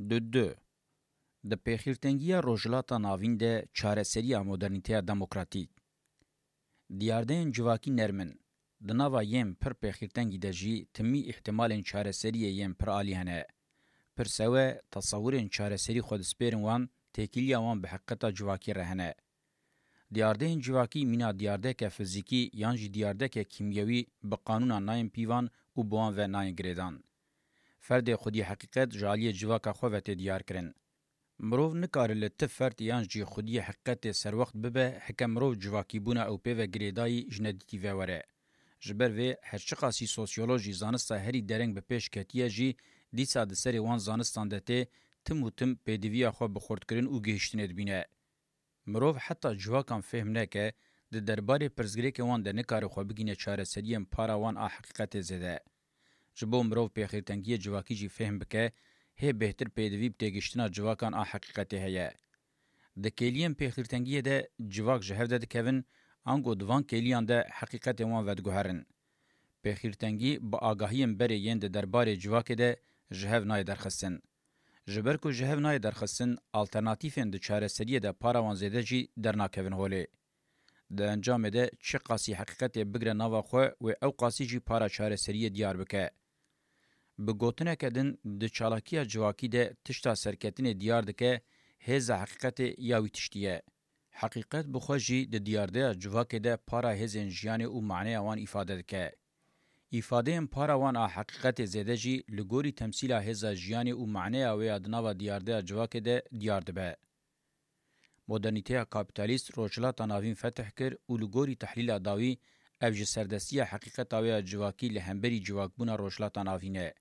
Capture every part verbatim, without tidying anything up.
Du du. Di pêxîrtengiya Rojhilata Navîn de çareseriya modernîteya demokratîk. Diyardeyên civakî nerm in. Di nava yên pir pêxîrtengî de jî timî îhtimalên çareseriyê yên pir alî hene. Pirse we, tesewirên çareserî xwe dispêrin wan, têkiliya wan bi heqîqeta civakî re hene. Diyardeyên civakî mîna diyardeke fizîkî yan jî diyardeke kîmyewî bi qanûnan nayên pîvan û bi wan ve nayên girêdan. Ferdê xwedî heqîqet ji aliyê civaka xwe ve tê diyarkirin. Mirov nikare li ti ferd yan jî xwediyê heqîqetê serwext bibe, heke mirov civakîbûna ew pê ve girêdayî ji nedîtî ve were. Ji ber vê, her çiqasî sosyolojî zanista herî dereng bi pêş ketiye jî, dîsa di serê wan zanistan de tê tim û tim pêdiviya xwe bi xurtkirin û gihiştinê dibîne. Mirov heta civakan fêhm neke, di derbarê pirsgirêkê wan de nikare xwe bigîne çareseriyên para wan a heqîqetê zêde. Ji bo mirov pêxîrtengiyê civakî jî fêhm bike, hê bêhtir pêdivî bi têgihiştina civakan a heqîqetê heye. Di kêliyên pêxîrtengiyê de civak ji hev de dikevin, ango di van kêliyan de heqîqetên wan vediguherin. Pêxîrtengî bi agahiyên berê yên di derbarê civakê de ji hev nayê derxistin. Ji ber ku ji hev nayê derxistin, alternatîfên di çareseriyê de para wan zêde jî dernakevin holê. Di encamê de çi qasî heqîqetê bigre nava xwe wê ew qasî jî para çareseriyê diyar bike. Bi gotineke din, di çalakiya civakî de tişta serketinê diyar dike, hêza heqîqetê ya wî tiştî ye. Heqîqet bi xwe jî di diyardeya civakê de para hêzên jiyanê û maneya wan îfade dike. Îfadeyên para wan a heqîqetê zêde jî li gorî temsîla hêza jiyanê û maneya wê ya di nava diyardeya civakê de diyar dibe. Modernîteya kapîtalîst Rojhilata Navîn fetih kir û li gorî tehlîla dawî ev ji serdestiya heqîqeta wê ya civakî li hemberî civakbûna Rojhilata Navîn e.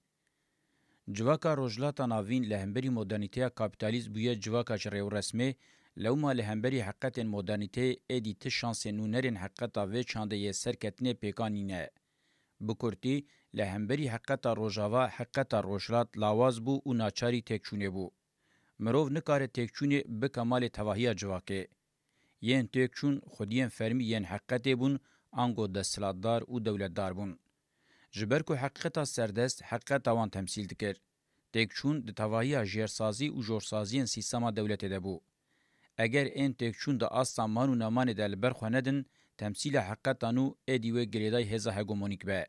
Civaka Rojhilata Navîn li hemberî modernîteya kapîtalîst bûye civaka ji rêwresmê, lewma li hemberî heqetên modernîteyê êdî ti şansên nûnerên heqeta vê çandê yê serketinê pêkan nîne. Bi kurtî, li hemberî heqeta Rojava, heqeta Rojhilat lawaz bû û naçarî têkçûnê bû. Mirov nikare têkçûnê bike malê tevahiya civakê. Yên têkçûn xwediyên fermî yên heqetê bûn, ango desthilatdar û dewletdar bûn. Ji ber ku heqîqeta serdest heqîqeta wan temsîl dikir. Têkçûn di tevahiya jêrsazî û jorsaziyên sîstema dewletê de bû. Eger ên têkçûn di asta man û nemanê de li ber xwe nedin, temsîla heqeta nû êdî wê girêdayî hêza hegemonîk be.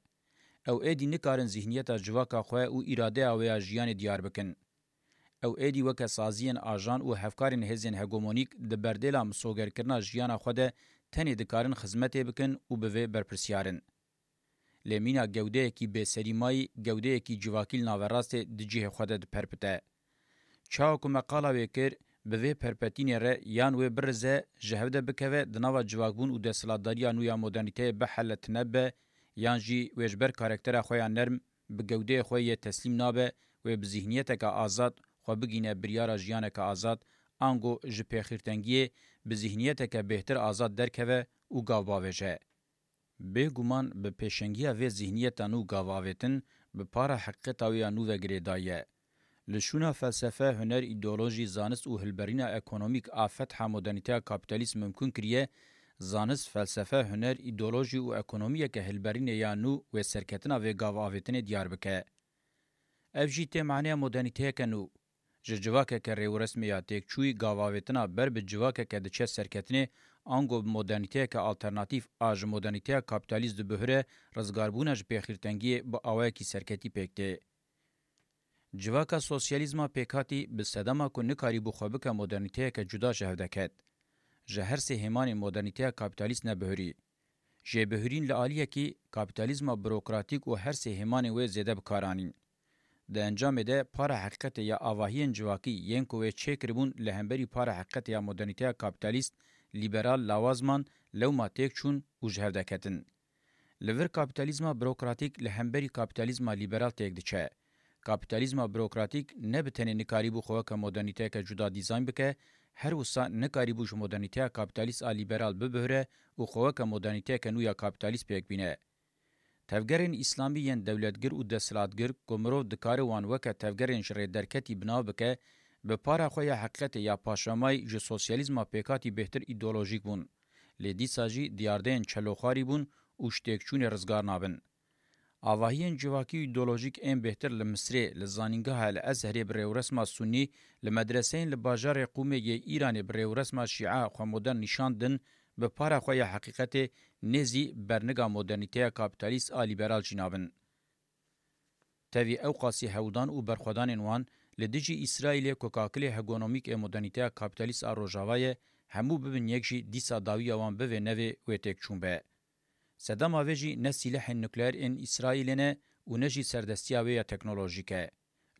Ew êdî nikarin zîhniyeta civaka xwe û îradeya wê ya jiyanê diyar bikin. Ew êdî weke saziyên ajan û hevkarên hêzên hegemonîk di berdêla misogerkirina jiyana xwe de tenê dikarin xizmetê bikin û bi vê berpirsyar in. Lê mîna gewdeyekî bêserîmayî, gewdeyekî civakî li naverastê di cihê xwe de diperpite. Çawa ku me qala wê kir, bi vê perpetînê re yan wê birize, ji hev de bikeve, di nava civakbûn û desthilatdariya nû ya modernîteyê bihele tine be, yan jî wê ji ber karaktera xwe ya nerm, bi gewdeyê xwe yê teslîm nabe, wê bi zîhniyeteke azad xwe bigîne biryara jiyaneke azad, ango ji pêxîrtengiyê bi zîhniyeteke bêhtir azad derkeve û gav bavêje. Bêguman bi pêşengiya vê zîhniyeta nû gav avêtin, bi para heqîqeta wê ya nû ve girêdayî ye. Li şûna felsefe, huner, îdeolojî, zanist û hilberîna ekonomîk a fetha modernîteya kapîtalîst mimkûn kiriye, zanist, felsefe, huner, îdeolojî û ekonomiyeke hilberînê ya nû wê serketina vê gav avêtinê diyar bike. Ev jî tê maneya modernîteyeke nû. Ji civakeke rêwresmê ya têkçûyî gavavêtina ber bi civakeke diçe serketinê, ango bi modernîteyeke alternatîf a ji modernîteya kapîtalîst dibihure, rizgarbûna ji pêxîrtengiyê bi awayekî serketî pêk tê. Civaka sosyalîzma pêkhatî bi sedema ku nikarîbû xwe bike modernîteyeke cuda ji hev de ket. Ji her sê hêmanên modernîteya kapîtalîst nebihurî. Jêbihurîn li aliyekî kapîtalîzma burokratîk û her sê hêmanên wê zêde bi kar anîn. Di encamê de para heqîqetê ya avahiyên civakî yên ku wê çêkiribûn li hemberî para heqîqetê ya modernîteya kapîtalîst, lîberal lawaz man, lewma têk çûn û ji hev de ketin. Li vir kapîtalîzma burokratîk li hemberî kapîtalîzma lîberal têk diçe. Kapîtalîzma burokratîk ne bi tenê nikarîbû xwe weke modernîteyeke cuda dîzayn bike, her wisa nikarîbû ji modernîteya kapîtalîst a lîberal bibihre û xwe weke modernîteyeke nû ya kapîtalîst pêk bîne. Tevgerên îslamî yên dewletgir û desthilatgir ku mirov dikare wan weke tevgerên ji rê derketî bi nav bike, bi para xwe ya heqîqetê ya paşvemayî ji sosyalîzma pêkhatî bêhtir îdeolojîk bûn. Lê dîsa jî diyardeyên çeloxwarî bûn û ji têkçûnê rizgar nabin. Avahiyên civakî û îdeolojîk ên bêhtir li Misrê, li zanîngeha El Ezherê bi rêwresma Sunnî, li medreseyên li bajarê Qûmê yê Îranê bi rêwresma Şîa xwe modern nîşan din, bi para xwe ya heqîqetê nêzî berniga modernîteya kapîtalîst a lîberal jî nabin. Tevî ewqasî hewldan û berxwedanên wan li dijî Îsraîlê ku kakilê hegemonîk ê modernîteya kapîtalîst a Rojava ye, hemû bibin yek jî dîsa dawiya wan bivê nevê wê têkçûn be. Sedema vê jî ne sîlehên nukleer ên Îsraîlê ne û ne jî serdestiya wê ya teknolojîk e.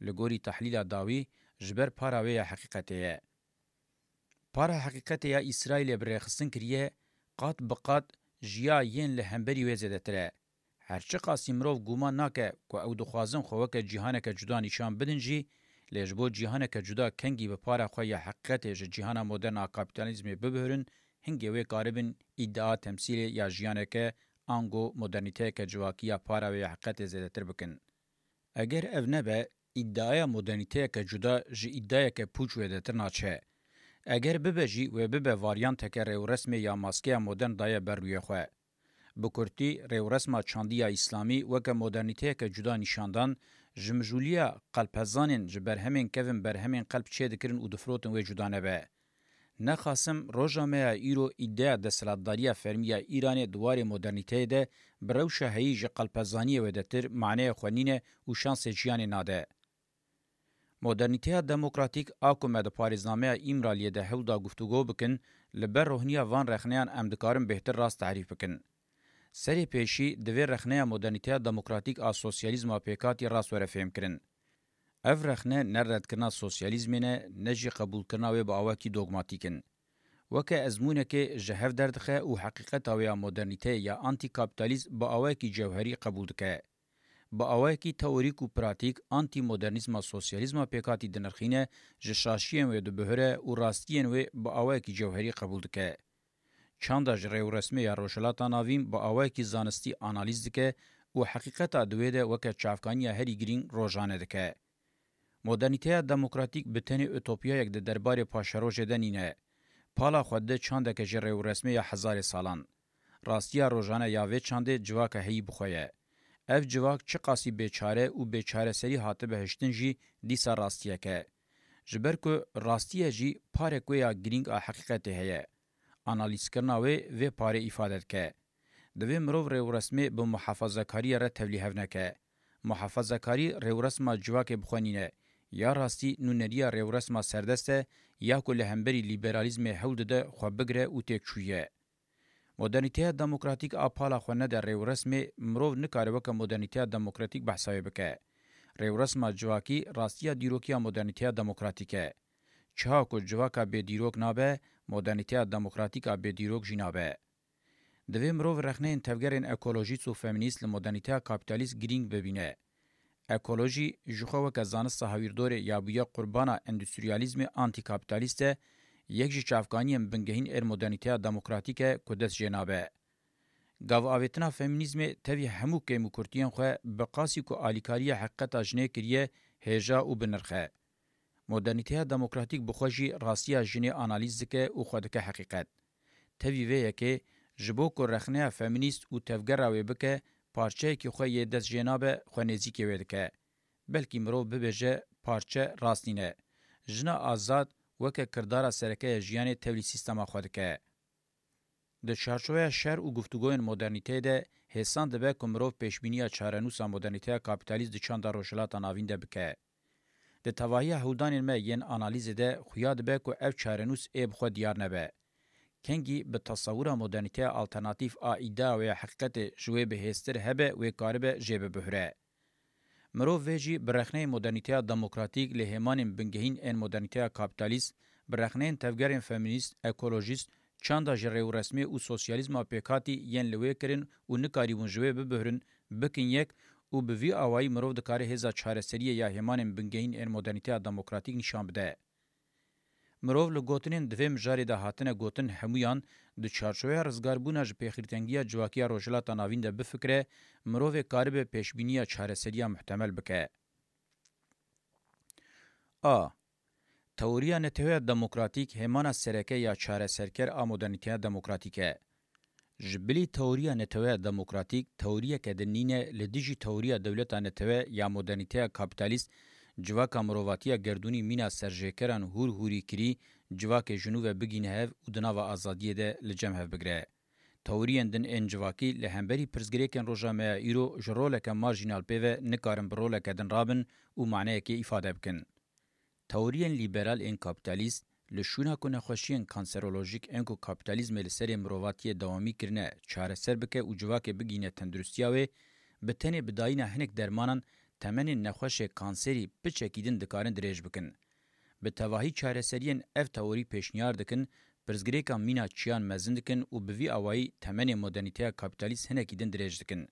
Li gorî tehlîla dawî, ji ber para wê ya heqîqetê ye. Para heqîqetê ya Îsraîlê bi rêxistin kiriye, qat bi qat ji ya yên li hemberî wê zêdetir e. Her çiqasî mirov guman nake ku ew dixwazin xwe weke cîhaneke cuda nîşan bidin jî, lê ji bo cîhaneke cuda kengî bi para xwe ya heqîqetê ji cîhana modern a kapîtalîzmê bibihirin, hingê wê karibin îdia temsîlê ya jiyaneke ango modernîteyeke civakî ya para wê ya heqîqetê zêdetir bikin. Eger ev nebe, îdiaya modernîteyeke cuda ji îdiayeke pûç wêdetir naçe. Eger bibe jî, wê bibe varyanteke rêwresmê ya maskeya modern daye ber rûyê xwe. Bi kurtî, rêwresma çandî ya îslamî weke modernîteyeke cuda nîşandan, ji mijûliya qelpezanên ji berhemên kevin berhemên qelp çêdikirin û difirotin wê cuda nebe. Nexasim roja me ya îro îdeya desthilatdariya fermî ya Îranê di warê modernîteyê de bi rewşa heyî ji qelpezaniyê wêdetir maneya xwe nîne û şansê jiyanê nade. Modernîteya demokratîk a ku me di parêznameya Îmraliyê de hewl da guftûgo bikin, li ber rohniya van rexneyan em dikarin bêhtir rast tarîf bikin. Serê pêşî divê rexneya modernîteya demokratîk a sosyalîzma pêkhatî rast were fêhmkirin. Ev rexne ne redkirina sosyalîzmê ne, ne jî qebûlkirina wê bi awakî dogmatîk in. Weke ezmûnekê ji hev derdixe û heqîqeta wê ya modernîteyê ya antîkapîtalîst bi awayekî cewherî qebûl dike. Bi awayekî teorîk û pratîk antîmodernîzma sosyalîzma pêkhatî dinirxîne, ji şaşiyên wê dibihire û rastiyên wê bi awayekî cewherî qebûl dike. Çanda ji rêwresmê ya Rojhilata Navîn bi awayekî zanistî analîz dike û heqîqeta di wê de weke çavkaniya herî girîng rojane dike. Modernîteya demokratîk bi tenê utopiyayek di derbarê paşerojê de nîne. Pala xwe dide çandeke ji rêwresmê ya hezarê salan. Rastiya rojane ya vê çandê civaka heyî bi xwe ye. Ev civak çiqasî bêçare û bêçareserî hatibe hiştin jî dîsa rastiyek e. Ji ber ku rastiye jî parek wê ya girîng a heqîqetê heye. Analîzkirina wê vê parê îfade dike. Divê mirov rêwresmê bi muhafazakariya re tevlîhev neke. Muhafazakari rêwresma civakê bi xwe nîne. Ya rastî nûneriya rêwresma serdest e ya ku li hemberî lîberalîzmê hewl dide xwe bigire û têkçûyî ye. Modernîteya demokratîk a pala xwe nede rêwresmê, mirov nikare weke modernîteya demokratîk behsa wê bike. Rêwresma civakî rastiya dîrokiya modernîteya demokratîk e. Çiha ku civaka bêdîrok nabe, modernîteya demokratîk a bêdîrok jî nabe. Divê mirov rexneyên tevgerên ekolojîst û feminîst li modernîteya kapîtalîst girîng bibîne. Ekolojî ji xwe weke zanista hawîrdorê ya bûye qurbana endustriyalîzmê antîkapîtalîst e, yek ji çavkaniyên bingehîn ên modernîteya demokratîk e ku dest jê nabe. Gavavêtina feminîzmê tevî hemû kêmûkurtiyên xwe bi qasî ku alîkariya heqîqeta jinê kiriye, hêja û bi nirx e. Modernîteya demokratîk bi xwe jî rastiya jinê analîz dike û xwe dike heqîqet. Tevî vê yekê, ji bo ku rexneya feminîst û tevgera wê bike, parçeyekî xwe yê dest jê nabe, xwe nêzîkê wê dike. Belkî mirov bibêje parçe rast nîne. Jina azad weke kirdara sereke ya jiyanê tevlî sîstema xwe dike. Di çarçoveya şer û guftûgoyên modernîteyê de hêsan dibe ku mirov pêşbîniya çarenûsa modernîteya kapîtalîst di çanda Rojhilata Navîn de bike. Di tevahiya hewldanên me yên analîzê de xuya dibe ku ev çarenûs ê bi xwe diyar nebe. Kengî bi tesewira modernîteya alternatîf a îdia wê ya heqîqetê ji wê bihêztir hebe wê karibe jê bibihre. Mirov vê jî bi rexneyê modernîteya demokratîk li hêmanên bingehîn ên modernîteya kapîtalîst, bi rexneyên tevgerên feminîst, ekolojîst, çanda ji rêwresmê û sosyalîzma pêkhatî yên li wê kirin û nikarîbûn ji wê bibihirin, bikin yek û bi vî awayî mirov dikare hêza çareseriyê ya hêmanên bingehîn ên modernîteya demokratîk nîşan bide. Mirov li gotinên di vê mijarê de hatine gotin hemûyan di çarçoveya rizgarbûna ji pêxîrtengiya civakî ya Rojhilata Navîn de bifikire, mirovê karibe pêşbîniya çareseriya muhtemel bike. A. Teoriya neteweya demokratîk hêmana sereke ya çareserker a modernîteya demokratîk e. Ji bilî teoriya neteweya demokratîk, teoriyeke din nîne li dijî teoriya dewleta netewe ya modernîteya kapîtalîst, civaka mirovatiya gerdûnî mîna serjêkeran hûr hûrî kirî, civakê ji nû ve bigîne hev û di nava azadiyê de li cem hev bigire. Teoriyên din ên civakî li hemberî pirsgirêkên roja me ya îro ji roleke marjînal pê ve nikarin bi roleke din rabin û maneyekê îfade bikin. Teoriyên lîberal ên kapîtalîst li şûna ku nexweşiyên kanserolojîk ên ku kapîtalîzmê li serê mirovatiyê dewamî kirine çareser bike û civakê bigihîne tenduristiya wê, bi tenê bi dayîna hinek dermanan temenên nexweşê kanserî piçekî din dikarin dirêj bikin. Bi tevahî çareseriyên ev teorî pêşniyar dikin, pirsgirêka mîna çiyan mezin dikin û bi vî awayî temenê modernîteya kapîtalîst hinekî din dirêj dikin.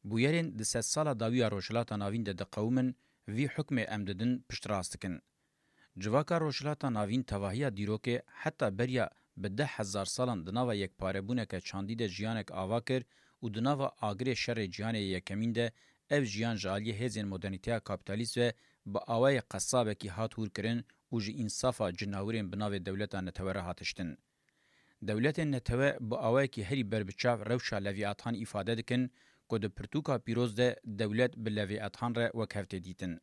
Bûyerên di sedsala dawî ya Rojhilata Navîn de diqewimin, vî hukmê em didin piştrast dikin. Civaka Rojhilata Navîn tevahiya dîrokê heta beriya bi deh hezar salan di nava yekparebûneke çandî de jiyanek ava kir û di nava agirê şerê cîhanê yê yekemîn de ev jiyan ji aliyê hêzên modernîteya kapîtalîst ve bi awayê qesabekî hat hûr kirin û ji însafa cinawirên bi navê dewleta netewe re hat hiştin. Dewletên netewe bi awayekî herî berbiçav rewşa Levîatan îfade dikin ku di pirtûka pîroz de dewlet bi Levîatan re wek hev tê dîtin.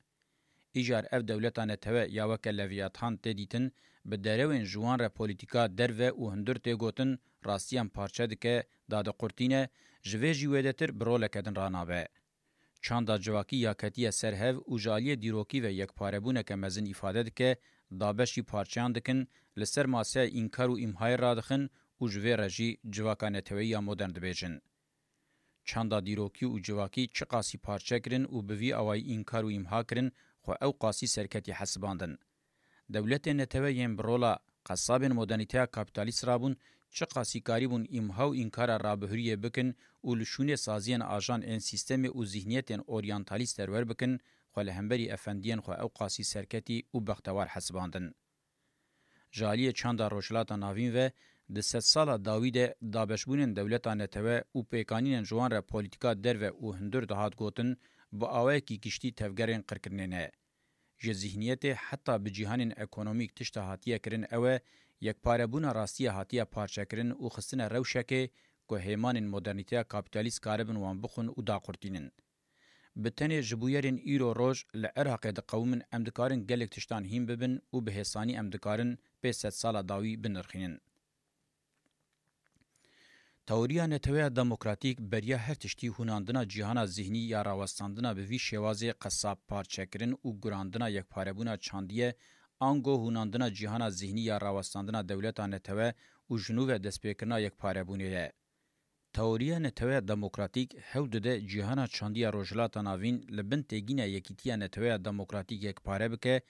Îcar ev dewleta netewe ya weke Levîatan tê dîtin, bi derewên ji wan re polîtîka derve û hundir tê gotin, rastiyan parçe dike, dadiqurtîne, ji vê jî wêdetir bi roleke din ranabe. Çanda civakî ya ketiye ser hev û ji aliyê dîrokî ve yekparebûneke mezin îfade dike, dabeşî parçeyan dikin, li ser maseya înkar û îmhayê radixin û ji vê re jî civaka neteweyî ya modern dibêjin. Çanda dîrokî û civakî çiqasî parçe kirin û bi vî awayî înkar û îmha kirin, xwe ew qasî serketî hesibandin. Dewletên netewe yên bi rola qesabên modernîteya kapîtalîst rabûn, çiqasî karîbûn îmha û înkara rabihuriyê bikin û li şûnê saziyên ajan ên sîstemê û zîhniyetên oryantalîst derwer bikin, xwe li hemberî efendiyên xwe ew qasî serketî û bextewar hesibandin. Ji aliyê çanda Rojhilata Navîn ve di sedsala dawî de dabeşbûnên dewleta netewe û pêkanînên ji wan re polîtîka derve û hundir dihat gotin, bi awayekî giştî tevgerên qirkirinê ne. Ji zîhniyetê heta bi cîhanên ekonomîk tişta hatiye kirin ew e, yekparebûna rastiyê hatiye parçekirin û xistine rewşekê ku hêmanên modernîteya kapîtalîst karibin wan bixwin û daqurtînin. Bi tenê ji bûyerên îro roj li Iraqê diqewimin em dikarin gelek tiştan hîn bibin û bi hêsanî em dikarin pê sedsala dawî binirxînin. Teoriya neteweya demokratîk beriya her tiştî hûnandina cîhana zihnî ya rawestandina bi vî şêwazê qesab parçekirin û gurandina yekparebûna çandî ye, ango hûnandina cîhana zihnî ya rawestandina dewleta netewe û ji nû ve destpêkirina yekparebûnê ye. Teoriya neteweya demokratîk hewl dide cîhana çandî ya Rojhilata Navîn li bin têgîna Yekîtiya Neteweya Demokratîk yekpare bike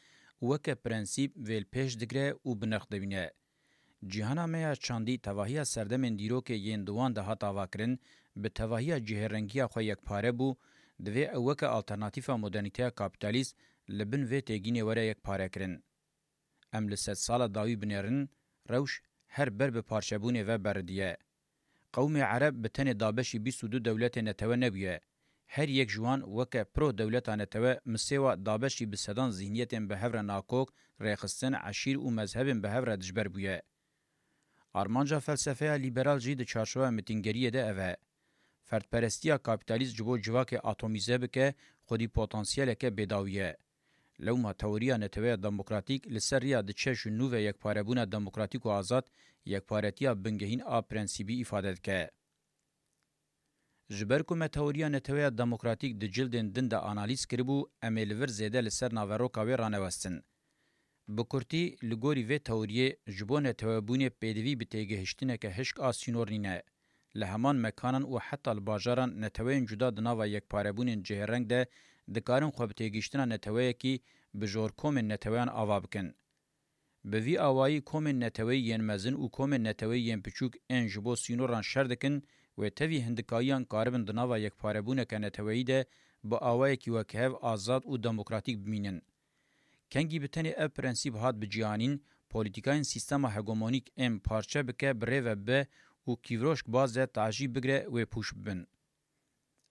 û weke prensîp vê li pêş digire û bi nirx dibîne. Cîhana me ya çandî tevahiya serdemên dîrokê yên di wan de hat avakirin, bi tevahiya cihêrengiya xwe yekpare bû, divê ew weke alternatîfa modernîteya kapîtalîst li bin vê têgînê were yekparekirin. Em li sedsala dawî binêrin, rewş her ber bi parçebûnê ve beridiye. Qewmê Ereb bi tenê dabeşî bîst û du dewletê netewe nebûye. Her yek ji wan weke pro dewleta netewe misêwa dabeşî bi sedan zîhniyetên bi hev re nakok, rêxistin, eşîr û mezhebên bi hev re dijber bûye. Armanca felsefeya lîberal jî di çarçoveya mitîngeriyê de ev e. Ferdperestiya kapîtalîst ji bo civakê atomîze bike, xwedî potansiyeleke bêdawî ye. Lewma teoriya neteweya demokratîk li ser riya diçe ji nû ve yekparebûna demokratîk û azad, yekparetiya bingehîn a prensîbî îfade dike. Ji ber ku me teoriya neteweya demokratîk di cildên din de analîz kiribû, em ê li vir zêde li ser naveroka wê ranewestin. Bi kurtî, li gorî vê teoriyê, ji bo netewebûnê pêdivî bi têgihiştineke hişk a sînor nîne. Li heman mekanan û heta li bajaran neteweyên cuda di nava yekparebûnên cihêreng de dikarin xwe bi têgihiştina neteweyekî bi jor komên neteweyan ava bikin. Bi vî awayî komên neteweyî yên mezin û komên neteweyî yên piçûk ên ji bo sînoran şer dikin, wê tevî hindikayiyan karibin di nava yekparebûneke neteweyî de bi awayekî wekhev, azad û demokratîk bimînin. Kengî bi tenê ev prensîp hat biciyanîn, polîtîkayên sîstema hegemonîk ên parçe bike, bi rê ve bibe û kîvroşk baz de tajî bigire wê pûç bibin.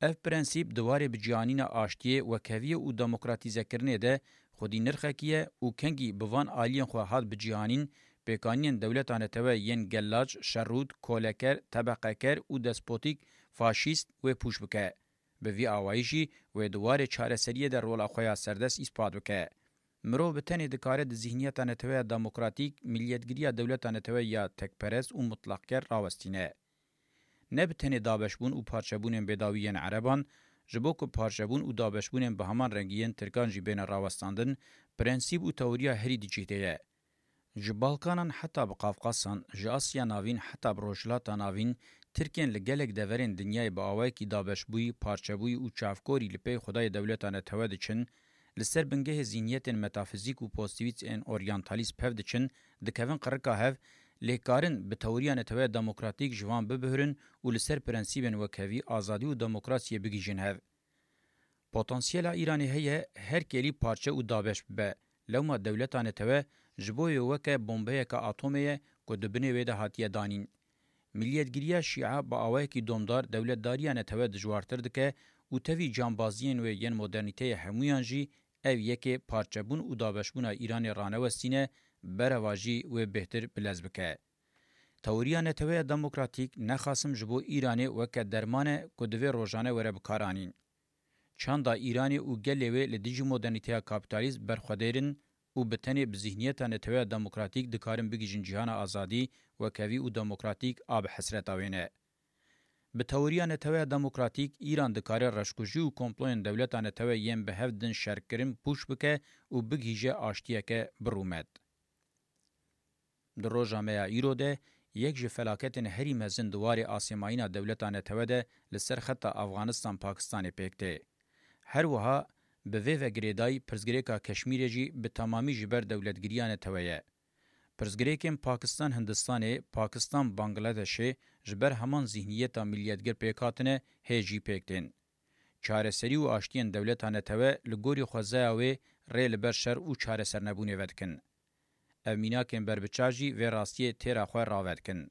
Ev prensîp di warê biciyanîna aştiyê, wekheviyê û demokratîzekirinê de xwedî nirxekî ye û kengî bi van aliyên xwe hat biciyanîn, pêkaniyên dewleta netewe yên gelac, şerrûd, koleker, tebeqeker û despotîk, faşîst wê pûç bike. Bi vî awayî jî wê di warê çareseriyê de rola xwe ya serdest îspat bike. Mirov bi tenê dikare di zîhniyeta neteweya demokratîk, miliyetgiriya dewleta netewe ya tekperest û mutlaqker rawestîne. Ne bi tenê dabeşbûn û parçebûnên bêdawî yên ereban, ji bo ku parçebûn û dabeşbûnên bi heman rengî yên tirkan jî bêne rawestandin, prensîp û teoriya herî di cih de ye. Ji Balkanan heta bi Qafqasan, ji Asya Navîn heta bi Rojhilata Navîn, Tirkên li gelek deverên dinyayê bi awayekî dabeşbûyî, parçebûyî û çavkorî li pey Xwedayê dewleta netewe diçin, li ser bingehê zîhniyetên metafizîk û pozîtîvîst ên oryantalîst pev diçin, dikevin qirika hev, lê karin bi teoriya neteweya demokratîk ji van bibihirin û li ser prensîbên wekhevî, azadî û demokrasiyê bigihîjin hev. Potansiyela Îranê heye her kêlî parçe û dabeş bibe. Lewma dewleta netewe ji bo wê weke bombeyeke atomê ye ku di binê wê de hatiye danîn. Miliyetgiriya Şîa bi awayekî domdar dewletdariya netewe dijwartir dike û tevî cambaziyên wê yên modernîteyê hemûyan jî ev yekê parçebûn û dabeşbûna Îranê ranewestîne, bereva jî wê bêhtir bilez bike. Teoriya neteweya demokratîk nexasim ji bo Îranê weke derman e ku divê rojane were bikaranîn. Çanda Îranê û gelê wê li dijî modernîteya kapîtalîst berxwedêr in û bi tenê bi zîhniyeta neteweya demokratîk dikarin bigihîjin cîhana azadî, wekhevî û demokratîk a bi hesreta wê ne. Bi teoriya neteweya demokratîk, Îran dikare reşkujî û komployên dewleta netewe yên bi hev din şerkirin pûç bike û bigihîje aştiyeke bi rûmet. Di roja me ya îro de yek ji felaketên herî mezin di warê asêmayîna dewleta netewe de li ser xeta Afganistan-Pakistanê pêk tê. Her wiha bi vê ve girêdayî pirsgirêka Keşmîrê jî bi temamî ji ber dewletgiriya netewe ye. Pirsgirêkên Pakistan-Hindistanê, Pakistan-Bangladeshê ji ber heman zîhniyeta miliyetgir pêk hatine, hê jî pêk tên. Çareserî û aştiyên dewleta netewe li gorî xwezaya wê rê li ber şer û çaresernebûnê vedikin. Ev mînakên berbiçav jî vê rastiyê têra xwe rave dikin.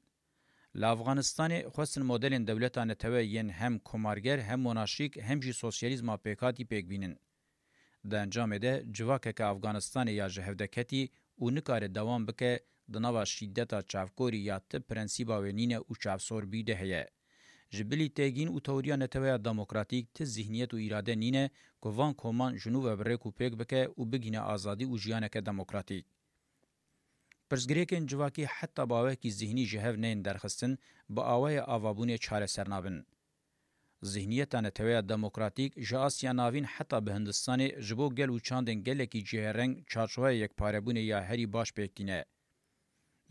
Li Afganistanê xwestin modelên dewleta netewe yên hem komarger, hem monarşîk, hem jî sosyalîzma pêkhatî pêk bînin. Di encamê de civakeke Afganistanê ya ji hevdeketî û nikare dewam bike, di nava şîdeta çavkorî ya ti prensîba wê nîne û çavsorbî de heye. Ji bilî têgîn û teoriya neteweya demokratîk ti zîhniyet û îrade nîne ku van koman ji nû ve bi rêk û pêk bike û bigihîne azadî û jiyaneke demokratîk. Pirsgirêkên civakî heta bi awayekî zîhnî ji hev neyên derxistin, bi awayê avabûnê çareser nabin. Zîhniyeta neteweya demokratîk ji Asya Navîn heta bi Hindistanê ji bo gel û çandên gelekî cihêreng çarçovaya yekparebûnê ya herî baş pêk tîne.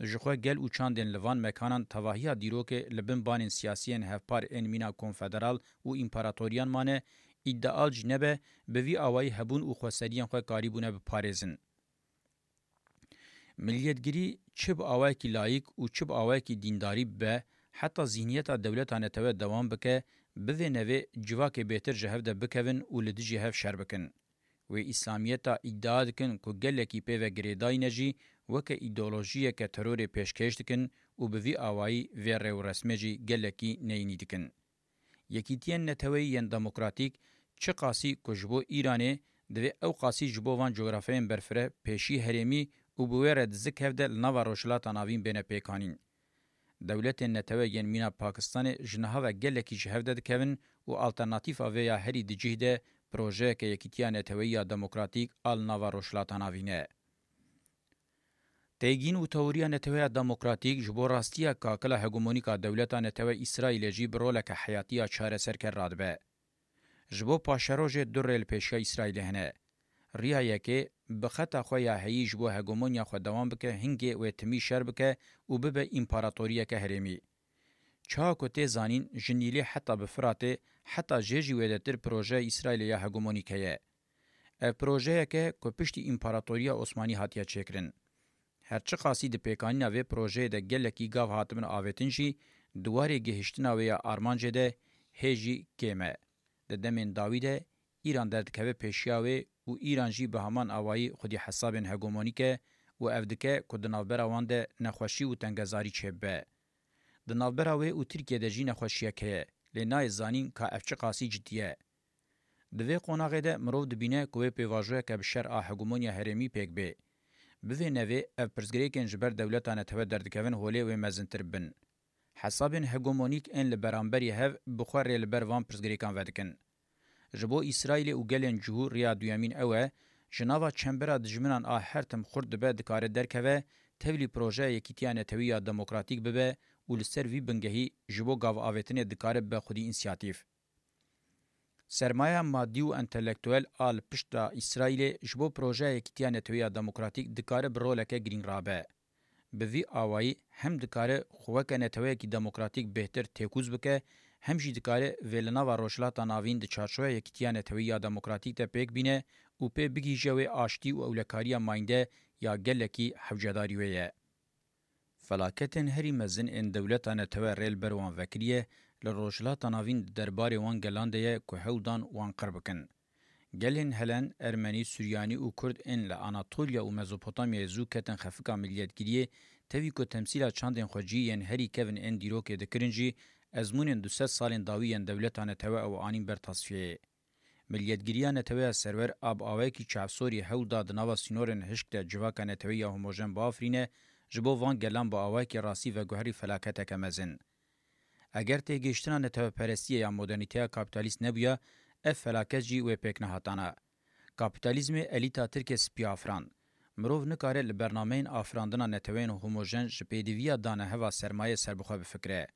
Ji xwe gel û çandên li van mekanan tevahiya dîrokê li bin banên siyasiyên hevpar ên mîna konfederal û împaratoriyan mane, îdeal jî nebe, bi vî awayî hebûn û xweseriyên xwe karîbûne biparêzin. Miliyetgirî çi bi awayekî layîk û çi bi awayekî dîndarî bibe, heta zîhniyeta dewleta netewe dewam bike, bivê nevê civakê bêtir ji hev de bikevin û li dijî hev şer bikin. Wê îslamiyeta îdia dikin ku gelekî pê ve girêdayî ne jî, weke îdeolojiyeke terorê pêşkêş dikin û bi vî awayî vê rêwresmê jî gelekî neyînî dikin. Yekîtiyên neteweyî yên demokratîk çiqasî ku ji bo Îranê divê ew qasî ji bo van cografyayên berfireh pêşî herêmî û bi wê re di zikev de li nava Rojhilata Navîn bêne pêkanîn. Dewletên netewe yên mîna Pakistanê ji niha ve gelekî ji hev de dikevin û alternatîfa vê ya herî di cih de projeyeke yekîtiya neteweyî ya demokratîk a li nava Rojhilata Navîn e. Têgîn û teoriya neteweya demokratîk ji bo rastiya kakila hegemonîk a dewleta netewe Îsraîlê jî bi roleke heyatî ya çareserker radibe. Ji bo paşerojê du rê li pêşiya Îsraîlê hene. Riya yekê, bi xeta xwe ya heyî ji bo hegemonya xwe dewam bike, hingê wê timî şer bike û bibe împaratoriyeke herêmî. Çawa ku tê zanîn, ji Nîlê heta bi Firatê, heta jê jî wêdetir projeya Îsraîlê ya hegemonîk heye. Ev projeyeke ku piştî Împaratoriya Osmanî hatiye çêkirin. Her çiqasî di pêkanîna vê projeyê de gelekî gav hatibin avêtin jî, di warê gihiştina wê ya armancê de hê jî kêm e. Di demên dawî de Îran derdikeve pêşiya wê û Îran jî bi heman awayî xwedî hesabên hegemonîk e û ev dike ku di navbera wan de nexweşî û tengezarî çêbibe. Di navbera wê û Tirkiyê de jî nexweşiyek heye, lê nayê zanîn ka ev çiqasî cidî ye. Di vê qonaxê de mirov dibîne ku wê pêvajoyeke bi şer a hegemonya herêmî pêk bê. Bi vê nevê ev pirsgirêkên ji ber dewleta netewe derdikevin holê wê mezintir bibin. Hesabên hegemonîk ên li beramberî hev bi xwe rê li ber van pirsgirêkan vedikin. Ji bo Îsraîlê û gelên cihûr riya duyemîn ew e, ji nava çembera dijminan a her tim xurt dibe dikare derkeve, tevlî projeya yekîtiya netewî ya demokratîk bibe û li ser vî bingehî ji bo gavavêtinê dikare bibe xwedî însiyatîf. Sermayeya madî û entelektuel a li pişta Îsraîlê ji bo projeya yekîtiya netewî ya demokratîk dikare bi roleke girîng rabe. Bi vî awayî hem dikare xwe weke neteweyekî demokratîk bêhtir têkûz bike, hem jî dikare vê li nava Rojhilata Navîn di çarçoveya yekîtiya netewî ya demokratîk de pêk bîne û pê bigihîje wê aştî û ewlekariya mayînde ya gelekî hewcedarî wê ye. Felaketên herî mezin ên dewleta netewe rê li ber wan vekiriye, li Rojhilata Navîn di derbarê wan gelan de ye ku hewl dan wan qir bikin. Gelên Helen, Ermenî, Suryanî û Kurd ên li Anatolya û Mezopotamyayê zû ketin xefika miliyetgiriyê, tevî ku temsîla çandên xwecî yên herî kevin ên dîrokê dikirin jî, ezmûnên du sed salên dawî yên dewleta netewe ew anîn ber tasfiyeyê. Miliyetgiriya neteweya serwer a bi awayekî çavsorî hewl da di nava sînorên hişk de civaka neteweyî ya homojen biafirîne, ji bo van gelan bi awayekî rastî veguherî felaketeke mezin. Eger têgihiştina neteweperestiyê ya modernîteya kapîtalîst nebûya, ev felaket jî wê pêk nehatana. Kapîtalîzmê elîta tirkê spî afirand. Mirov nikare li bernameyên afirandina neteweyên homojen ji pêdiviya dane heva sermayê serbixwe bifikire.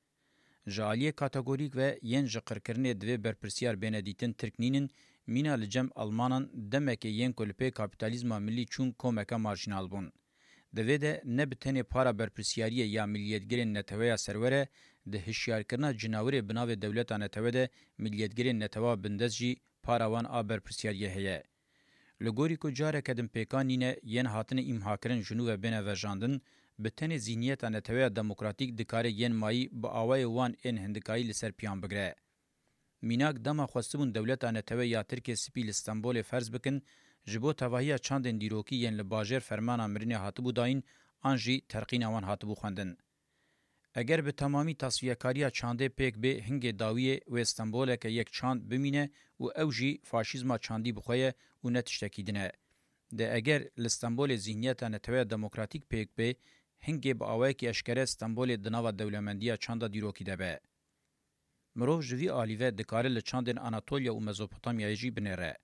Ji aliyê kategorîk ve yên ji qirkirinê divê berpirsiyar bêne dîtin tirk nînin, mîna li cem Almanan demekê yên ku li pê kapîtalîzma millî çûn komeke marjînal bûn. Di vê de ne bi tenê para berpirsiyariyê ya miliyetgirên neteweya serwer e, di hişyarkirina cinawirê bi navê dewleta netewe de miliyetgirên netewa bindest jî para wan a berpirsiyariyê heye. Li gorî ku careke din pêkan nîne yên hatine îmhakirin ji nû ve bêne vejandin, bi tenê zîhniyeta neteweya demokratîk dikare yên mayî bi awayê wan ên hindikayî li ser piyan bigire. Mînak dema xwestibûn dewleta netewe ya Tirkê Spî li Stenbolê ferz bikin, ji bo tevahiya çandên dîrokî yên li bajêr fermana mirinê hatibû dayîn an jî terqîna wan hatibû xwendin. Eger bi temamî tasfiyekariya çandê pêk bê, hingê dawiyê wê stenboleke yek çand bimîne û ew jî faşîzma çandî bi xwe ye û ne tiştekî din e. De eger li Stenbolê zîhniyeta neteweya demokratîk pêk bê, hingê bi awayekî eşkere Stenbolê di nava dewlemendiya çanda dîrokî de be. Mirov ji vî alî ve dikare li çandên Anatolya û Mezopotamyayê jî binêre.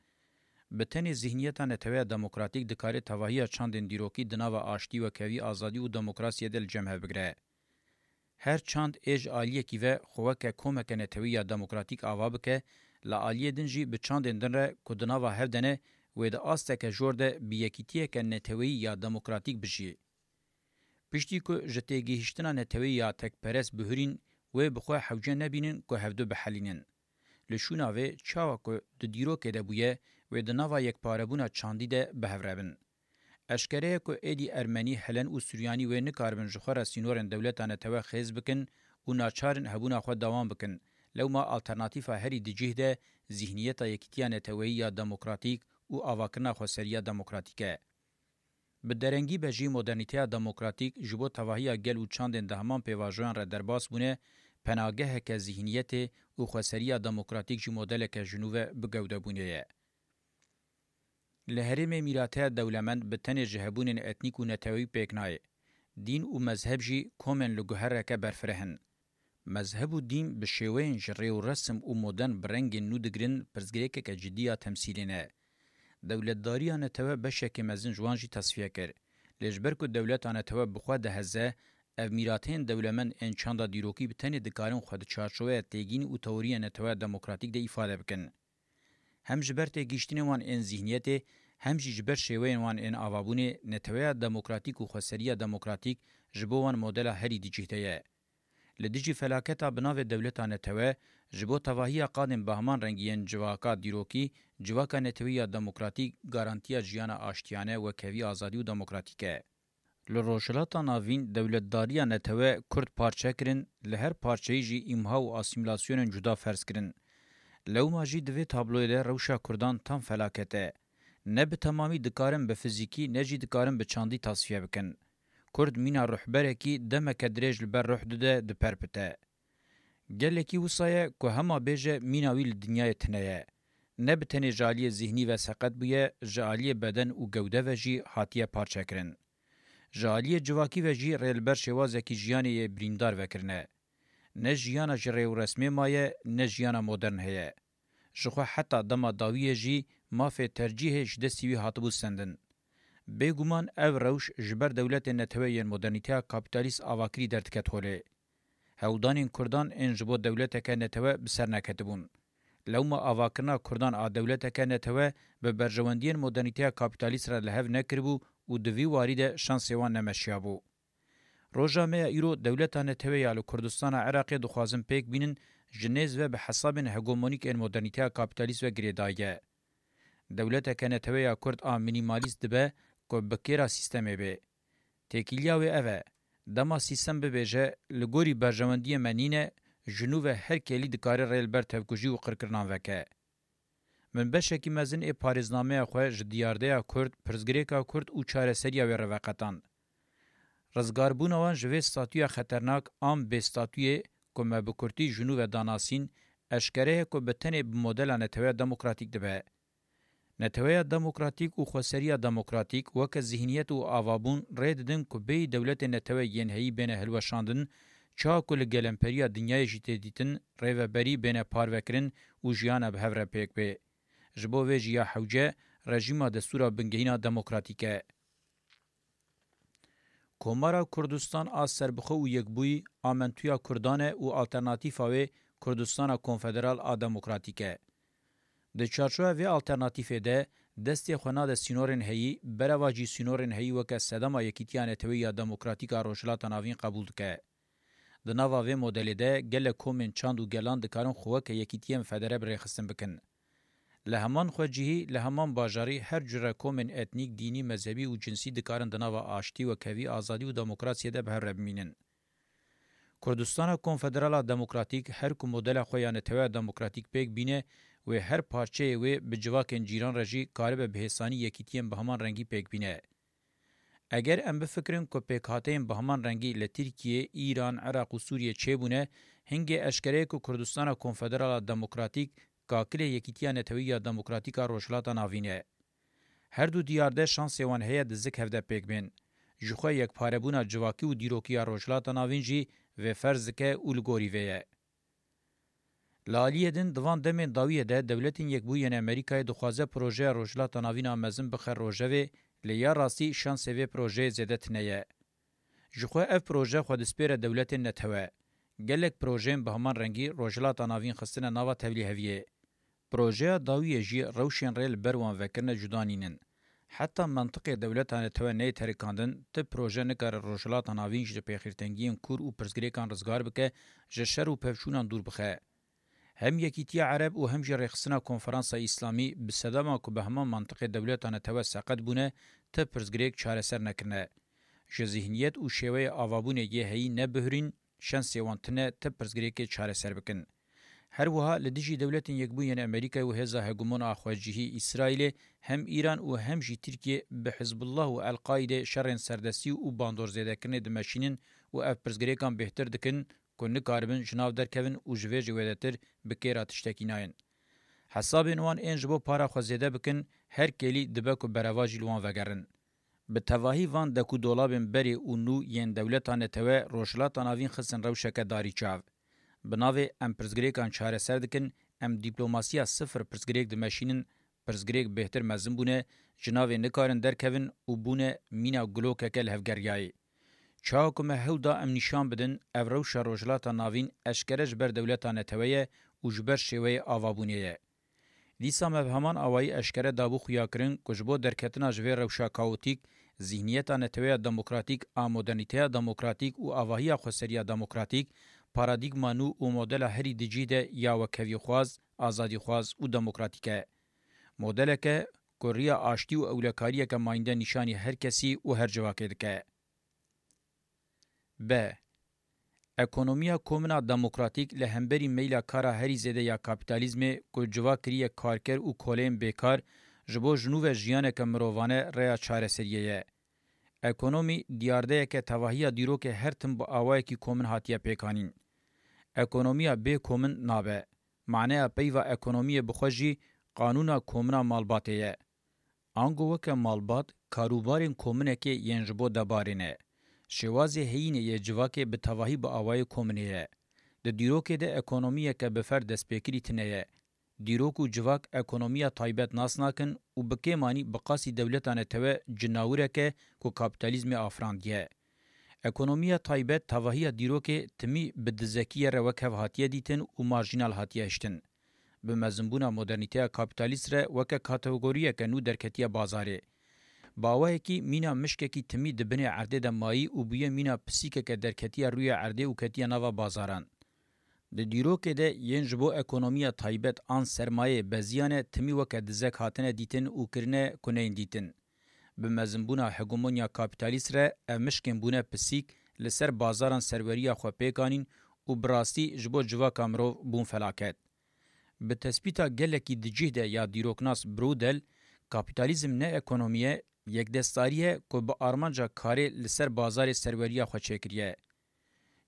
Bi tenê zîhniyeta neteweya demokratîk dikare tevahiya çandên dîrokî di nava aştî, wekevî, azadî û demokrasiyê de li cem hev bigire. Her çand ê ji aliyekî ve xwe weke komeke netewî ya demokratîk ava bike, li aliyê din jî bi çandên din re ku di nava hev de ne, wê di asteke jor de bi yekîtiyeke neteweyî ya demokratîk bijî. Piştî ku ji têgihiştina neteweyî ya tekperest bihurîn, wê bi xwe hewce nebînin ku hevdu bihelînin. Li şûna vê, çawa ku di dîrokê de bûye, wê di nava yekparebûna çandî de bi hev re bin. Eşkere ye ku êdî Ermenî, Helen û Suryanî wê nikaribin ji xwe re sînorên dewleta netewe xêz bikin û naçar in hebûna xwe dewam bikin. Lewma alternatîfa herî di cih de zîhniyeta yekîtiya neteweyî ya demokratîk û avakirina xweseriya demokratîk e. Bi derengî be jî modernîteya demokratîk ji bo tevahiya gel û çandên di heman pêvajoyan re derbas bûne, penageheke zîhniyetê û xweseriya demokratîk jî modeleke ji nû ve bi gewdebûnê ye. Li herêmê mîrateya dewlemend bi tenê ji hebûnên etnîk û neteweyî pêk nayê. Dîn û mezheb jî komên li guhereke berfireh in. Mezheb û dîn bi şêweyên ji rê û resim û modern bi rengên nû digirin, pirsgirêkeke cidî ya temsîlê ne. Dewletdariya netewe beşekê mezin ji wan jî tesfiye kir. Lê ji ber ku dewleta netewe bi xwe diheze, ev mîrateyên dewlemend ên çanda dîrokî bi tenê dikarin xwe di çarçoveya têgîn û teoriya neteweya demokratîk de îfade bikin. Hem ji ber têgihiştinên wan ên zîhniyetê, hem jî ji ber şêweyên wan ên avabûnê, neteweya demokratîk û xweseriya demokratîk ji bo wan modela herî di cih de ye. Li dijî felaketa bi navê dewleta netewe, ji bo tevahiya qadên bi heman rengî yên civaka dîrokî, civaka netewî ya demokratîk garantiya jiyana aştiyane, wekevî, azadî û demokratîk e. Li Rojhilata Navîn dewletdariya netewe Kurd parçe kirin, li her parçeyî jî îmha û asîmîlasyonên cuda ferz kirin. Lewma jî di vê tabloyê de rewşa Kurdan tam felaket e. Ne bi temamî dikarin bi fizîkî, ne jî dikarin bi çandî tasfiye bikin. Kurd mîna ruhberekî demeke dirêj li ber ruh dide, diperpite. Gelekî wisa ye ku hema bêje mîna wî li dinyayê tune ye. Ne bi tenê ji aliyê zîhnî ve seqet bûye, ji aliyê beden û gewde ve jî hatiye parçekirin. Ji aliyê civakî ve jî rê li ber şêwazekî jiyanê yê birîndar vekirine. Ne jiyana ji rêwresmê maye, ne jiyana modern heye. Jixwe heta dema dawiyê jî mafê tercîhê ji destî wî hatibû sendin. Bêguman ev rewş ji ber dewletên netewe yên modernîteya kapîtalîst avakirî derdiketholê. Hewldanên Kurdan ên ji bo dewleteke netewe bi ser neketibûn. Lewma avakirina Kurdan a dewleteke netewe bi berjewendiyên modernîteya kapîtalîst re li hev nekiribû û di vî warî de şansê wan nemeşiyabû. Roja me ya îro dewleta netewe ya li Kurdistana Iraqê dixwazin pêk bînin, ji nêz ve bi hesabên hegemonîk ên modernîteya kapîtalîst ve girêdayî ye. Dewleteke netewe ya Kurd a mînîmalîst dibe ku bi kêra sîstemê bê. Têkiliya wê ev e, dema sîstem bibêje, li gorî berjewendiyê me nîne, ji nû ve her kêlî dikare rê li ber tevkujî û qirkirinan veke. Min beşekî mezin ê parêznameya xwe ji diyardeya Kurd, pirsgirêka Kurd û çareseriya wê re veqetan. Rizgarbûna wan ji vê statûya xeternak an bêstatûyê ku me bi kurtî ji nû ve danasîn, eşkere ye ku bi tenê bi modela neteweya demokratîk dibe. Neteweya demokratîk û xweseriya demokratîk weke zihniyet û avabûn rê didin ku bêyî dewletên netewe yên heyî bêne hilweşandin, çawa ku li gelemperiya dinyayê jî tê dîtin, rêveberî bêne parvekirin û jiyana bi hev re pêk bê. Ji bo vê jî ya hewce rejîma destûra bingehîna demokratîk e. Komara Kurdistan a serbixwe û yekbûyî a mentûya Kurdan e û alternatîfa wê Kurdistana Konfederal a Demokratîk e. Di çarçoya vê alternatîfê de destê xwe nade sînorên heyî, bereva jî sînorên heyî weke sedema Yekîtiya Neteweyî ya Demokratîk a Rojhilata Navîn qebûl dike. Di nava vê modelê de gelek komên çand û gelan dikarin xwe weke yekîtiyên federe bi rêxistin bikin. Li heman xwecihî, li heman bajarî her cure komên etnîk, dînî, mezhebî û cinsî dikarin di nava aştî, wekhevî, azadî û demokrasiyê de bi hev re bimînin. Kurdistana Konfederal a Demokratîk her ku modela xwe ya neteweya demokratîk pêk bîne, wê her parçeyê wê bi civakên cîran re jî karibe bi hêsanî yekîtiyên bi heman rengî pêk bîne. Eger em bifikirin ku pêkhateyên bi heman rengî li Tirkiye, Îran, Iraq û Sûriye çêbûne, hingê eşkere ye ku Kurdistana Konfederal a Demokratîk kakilê Yekîtiya Neteweyî ya Demokratîk a Rojhilata Navîn e. Her du diyar de şansê wan heye di zik hevde pêk bên. Jixwe yekparebûna civakî û dîrokî ya Rojhilata Navîn jî vê ferz dike û li gorî vê ye. Li aliyê din, di van demên dawiyê de Dewletên Yekbûyî yên Amerîkayê dixwaze projeya Rojhilata Navîn a mezin bixe rojevê, lê ya rastî şansê vê projeyê zêde tune ye. Jixwe ev proje xwe dispêre dewletên netewe. Gelek projeyên bi heman rengî Rojhilata Navîn xistine nava tevlîheviyê. Projeya dawiyê jî rewşên rê li ber wan vekirine cuda nînin. Heta mentiqê dewleta netewe neyê terikandin, ti proje nikare Rojhilata Navîn ji pêxîrtengiyên kûr û pirsgirêkan rizgar bike, ji şer û pevçûnan dûr bixe. Hem Yekîtiya Ereb û hem jî Rêxistina Konferansa Îslamî bi sedema ku bi heman mentiqê dewleta netewe seqet bûne, ti pirsgirêk çareser nekirine. Ji zihniyet û şêweyê avabûnê yê heyî nebihurîn, şansê wan tune ti pirsgirêkê çareser bikin. Her wiha li dijî Dewletên Yekbûyî yên Amerîkayê û hêza hegemon a xwecihî Îsraîlê hem Îran û hem jî Tirkiye bi Hizbullah û El-Qaîdê şerên serdestî û bandorzêdekirinê dimeşînin û ev pirsgirêkan bêhtir dikin ku nikaribin ji nav derkevin û ji vê jî wêdetir bi kêra tiştekî nayên. Hesabên wan ên ji bo para xwe zêde bikin, her kêlî dibe ku bereva jî li wan vegerin. Bi tevahî van dekûdolabên berê û nû yên dewleta netewe Rojhilata Navîn xistin rewşeke darî çav. Bi navê em pirsgirêkan çareser dikin, em dîplomasiya sifir pirsgirêk dimeşînin, pirsgirêk bêhtir mezin bûne, ji navê nikarin derkevin û bûne mîna gulokeke lihevgeriyayê. Çawa ku me hewl da em nîşan bidin, ev rewşa Rojhilata Navîn eşkere ji ber dewleta netewe ye û ji ber şêweyê avabûnê ye. Dîsa me bi heman awayî eşkere dabû xuyakirin ku ji bo derketina ji vê rewşa kaotîk, zihniyeta neteweya demokratîk a modernîteya demokratîk û avahiya xweseriya demokratîk, paradîgma nû û modela herî di cih de ya wekhevîxwaz, azadîxwaz û demokratîk e. Modeleke ku riya aştî û ewlekariyeke mayînde nîşanî her kesî û her civakê dike. B. Ekonomiya komina demokratîk li hemberî meyla kara herî zêde ya kapîtalîzmê ku civa kiriye karker û koleyên bêkar, ji bo ji nû ve jiyaneke mirovane rêya çareseriyê ye. Ekonomî diyardeyeke tevahiya dîrokê her tim bi awayekî komin hatiye pêkanîn. Ekonomiya bê komin nabe. Maneya peyva ekonomiyê bi xwe jî qanûna komina malbatê ye. Ango weke malbat, karûbarên kominekê yên ji bo debarê ne. Şêwazê heyînê yê civakê bi tevahî bi awayê kominê ye. Di dîrokê de ekonomiyeke bi ferd destpêkirî tine ye. Dîrok û civak ekonomiya taybet nas nakin û bi kêmanî bi qasî dewleta netewe cinawirek e ku kapîtalîzmê afirandiye. Ekonomiya taybet tevahiya dîrokê timî bi dizekiyê re wek hev hatiye dîtin û marjînal hatiye hiştin. Bi mezinbûna modernîteya kapîtalîst re weke kategoriyeke nû derketiye bazarê. Bi awayekî mîna mişkekî timî di binê erdê de mayî û bûye mîna pisîkeke derketiye rûyê erdê û ketiye nava bazaran. Di dîrokê de yên ji bo ekonomiya taybet an sermayê beziyane timî weke dizek hatine dîtin û kirine ku neyên dîtin. Bi mezinbûna hegemonya kapîtalîst re ev mişkên bûne pisîk, li ser bazaran serweriya xwe pêk anîn û bi rastî ji bo civaka mirov bûn felaket. Bi tespîta gelekî di cih de ya dîroknas Brodel, kapîtalîzm ne ekonomî ye, yekdestarî ye ku bi armanca karê li ser bazarê serweriya xwe çêkiriye.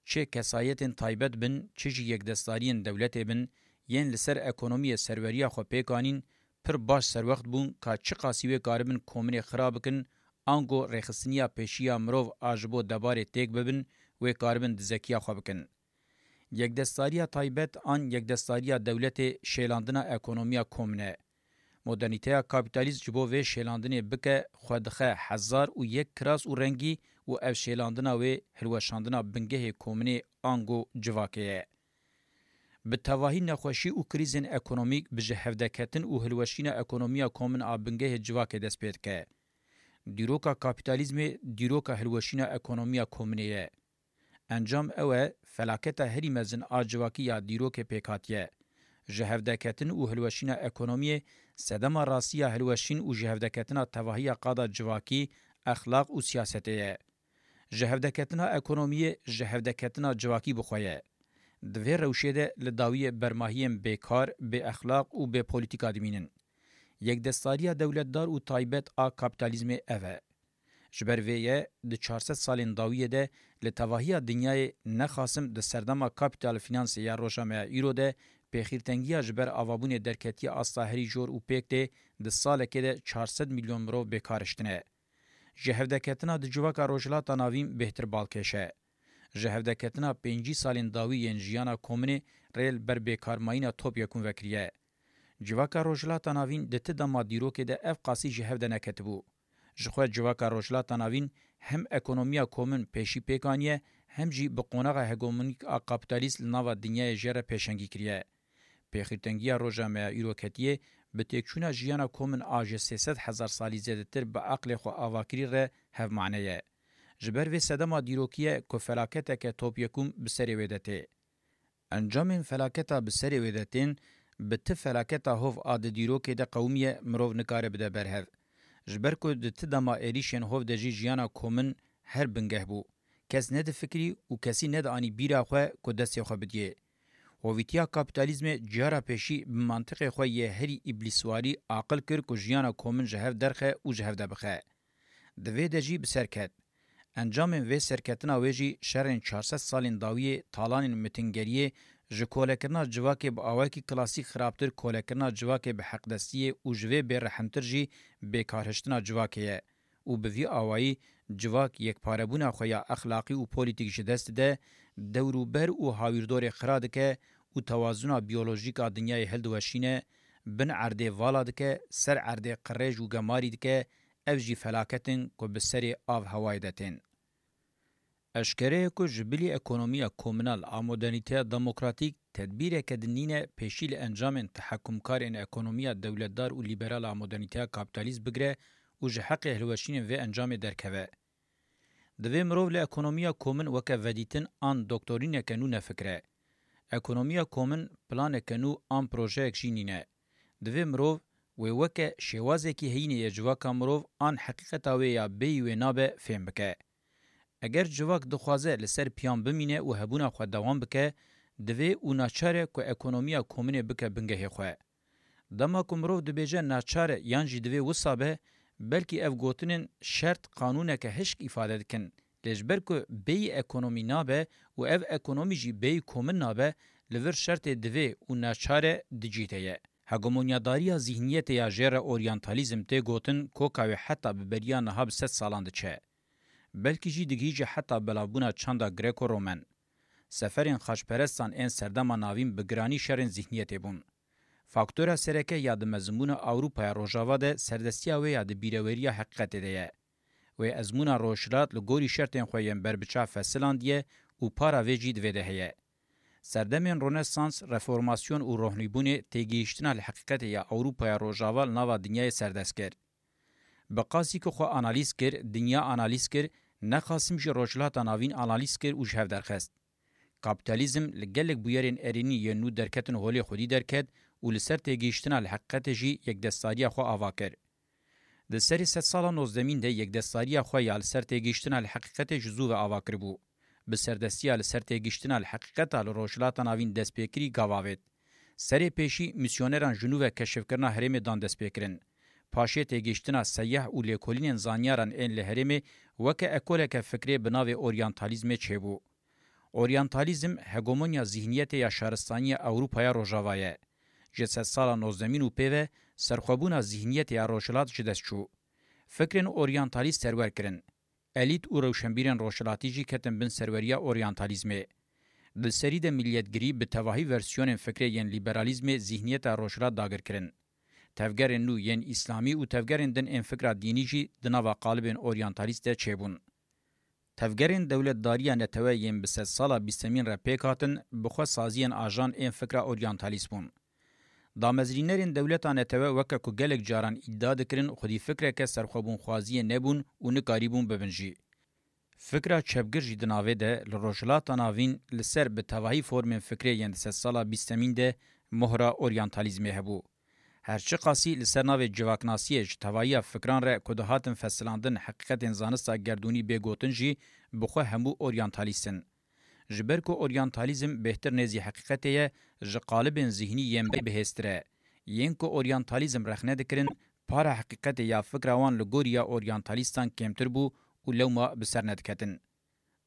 Çi kesayetên taybet bin, çi jî yekdestariyên dewletê bin, yên li ser ekonomiyê serweriya xwe pêk anîn, pir baş serwext bûn ka çiqasî wê karibin kominê xira bikin, ango rêxistiniya pêşî ya mirov a ji bo debarê têk bibin, wê karibin dizekiya xwe bikin. Yekdestariya taybet an yekdestariya dewletê şêlandina ekonomiya komin e. Modernîteya kapîtalîst ji bo vê şêlandinê bike xwe dixe hezar û yek kiras û rengî û ev şêlandina wê hilweşandina bingehê kominê ango civakê ye. Bi tevahî nexweşî û krîzên ekonomîk bi ji hevdeketin û hilweşîna ekonomiya komin a bingehê civakê dest pê dike. Dîroka kapîtalîzmê dîroka hilweşîna ekonomiya kominê ye. Encam ew e, felaketa herî mezin a civakî ya dîrokê pêk hatiye. Ji hevdeketin û hilweşîna ekonomiyê sedema rastî ya hilweşîn û ji hevdeketina tevahiya qada civakî, exlaq û siyasetê ye. Ji hevdeketina ekonomiyê ji hevdeketina civakî bi xwe ye. Di vê rewşê de li dawiyê bermahiyên bêkar, bêexlaq û bê polîtîka dimînin. Yekdestariya dewletdar û taybet a kapîtalîzmê ev e. Ji ber vê ye, di çar sed salên dawiyê de li tevahiya dinyayê nexasim di serdema kapîtal fînansê ya roja me ya îro de pêxîrtengiya ji ber avabûnê derketiye asta herî jor û pêk tê di salekê de çar sed milyon mirov bêkar hiştine. Ji hevdeketina di civaka Rojhilata Navîn bêhtir balkêş e. Ji hevdeketina pêncî salên dawî yên jiyana kominê rê li ber bêkarmayîna top yekûn vekiriye. Civaka Rojhilata Navîn di ti dema dîrokê de ev qasî ji hev de neketibû. Ji xwe civaka Rojhilata Navîn hem ekonomiya komin pêşî pêk aniye, hem jî bi qonaxa hegemonîk a kapîtalîst li nava dinyayê jê re pêşengî kiriye. Pêxîrtengiya roja me ya îro ketiyê bi têkçûna jiyana komin a ji sê sed hezar salî zêdetir bi eqlê xwe avakirî re hevmane ye. Ji ber vê sedema dîrokî ye ku felaketeke top yekûm bi serê wê de tê. Encamên felaketa bi serê wê de tên, bi ti felaketa hov a di dîrokê de qewimiye mirov nikare bide ber hev. Ji ber ku di ti dema êrîşên hov de jî jiyana komin her bingeh bû. Kes nedifikirî û kesî nedianî bîra xwe ku destê xwe bidiyê. Hovîtiya kapîtalîzmê cara pêşî bi mantiqê xwe yê herî îblîswarî aqil kir ku jiyana komin ji hev derxe û ji hev de bixe. Di vê de jî bi ser ket. Encamên vê serketina wê jî şerên çar sed salên dawiyê, talanên mitingeriyê, ji kolekirina civakê bi awayekî klasîk xirabtir kolekirina civakê bi heqdestiyê û ji vê bêrehmtir jî bêkarhiştina civakê ye û bi vî awayî civak yekparebûna xwe ya exlaqî û polîtîk ji dest dide, dewrûber û hawîrdorê xira dike û tewazûna biyolojîk a dinyayê hildiweşîne, bin erdê vala dike, ser erdê qirêj û gemarî dike, ev jî felaket in ku bi serê av hewayê de tên. Eşkere ye ku ji bilî ekonomiya komunal a modernîteya demokratîk tedbîreke din nîne pêşî li encamên tehekumkar ên ekonomiya dewletdar û lîberal a modernîteya kapîtalîst bigire û ji heqê hilweşînên vê encamê derkeve. Divê mirov li ekonomiya komin weke vedîtin an doktorîneke nû nefikire. Ekonomiya komin planeke nû an projeyek jî nîne. Divê mirov wê weke şêwazekî heyînê yê civaka mirov an heqîqeta wê ya bêyî wê nabe fêm bike. Eger civak dixwaze li ser piyan bimîne û hebûna xwe dewam bike, divê û naçar e ku ekonomiya kominê bike bingehê xwe. Dema ku mirov dibêje naçar e yan jî divê wisa be, belkî ev gotinên şert qanûneke hişk îfade dikin, lê ji ber ku bêyî ekonomî nabe û ev ekonomî jî bêyî komin nabe, li vir şertê divê û naçar e di cî de ye. Hegemonyadariya zîhniyetê ya jê re oryantalîzm tê gotin, koka wê heta bi beriya niha bi sed salan diçe. Belkî jî digihîje heta belavbûna çanda Greko-Romen. Seferên xaçperestan ên serdema navîn bi giranî şerên zîhniyetê bûn. Faktora sereke ya di mezinbûna Ewropaya Rojava de serdestiya wê ya di bîreweriya heqîqetê de ye. Wê ezmûna Rojhilat li gorî şertên xwe yên berbiçav fesilandiye û para vê jî di vê de heye. Serdemên Ronesans, Reformasyon û Rohnîbûnê têgihiştina li heqîqetê ya Ewropaya Rojava li nava dinyayê serdest kir. Bi qasî ku xwe analîz kir, dinya analîz kir, nexasim jî Rojhilata Navîn analîz kir û ji hev derxist. Kapîtalîzm li gelek bûyerên erênî yên nû derketin holê xwedî derket û li ser têgihiştina li heqîqetê jî yekdestdariya xwe ava kir. Di serê sedsala nozdemîn de yekdestdariya xwe ya li ser têgihiştina li heqîqetê ji zû ve ava kiribû. Bi serdestiya li ser têgihiştina li heqîqeta li Rojhilata Navîn destpêkirî gav avêt. Serê pêşî misyoneran ji nû ve keşifkirina herêmê dan destpêkirin. Paşê têgihiştina seyah û lêkolînên zanyaran ên li herêmê weke ekoleke fikrê bi navê oryantalîzmê çêbû. Oryantalîzm hegemonya zîhniyetê ya şaristaniya Ewropaya Rojava ye. Ji sedsala nozdemîn û pê ve serxwebûna zîhniyetê ya Rojhilat ji dest çû. Fikrên oryantalîst serwer kirin. Elît û rewşenbîrên Rojhilatî jî ketin bin serweriya oryantalîzmê. Di serî de miliyetgirî bi tevahî versiyonên fikrê yên lîberalîzmê zîhniyeta Rojhilat dagir kirin. Tevgerên nû yên îslamî û tevgerên din ên fikra dînî jî di nava qalibên oryantalîst de çêbûn. Tevgerên dewletdariya netewe yên bi sedsala bîstemîn re pêk hatin, bi xwe saziyên ajan ên fikra oryantalîst bûn. Damezrînerên dewleta netewe weke ku gelek caran îdia dikirin, xwedî fikreke serxwebûnxwaziyê nebûn û nikarîbûn bibin jî. Fikra çepgir jî di navê de li Rojhilata Navîn li ser bi tevahî formên fikrê yên di sedsala bîstemîn de mohra oryantalîzmê hebû. Her çiqasî li ser navê civaknasiyê ji tevahiya fikran re ku dihatin fesilandin heqîqetên zanista gerdûnî bê gotin jî bi xwe hemû oryantalîst in. Ji ber ku oryantalîzm bêhtir nêzî heqîqetê ye, ji qalibên zîhnî yên berê bihêztir e. Yên ku oryantalîzm rexne dikirin, para heqîqetê ya fikra wan li gorî ya oryantalîstan kêmtir bû û lewma bi ser nediketin.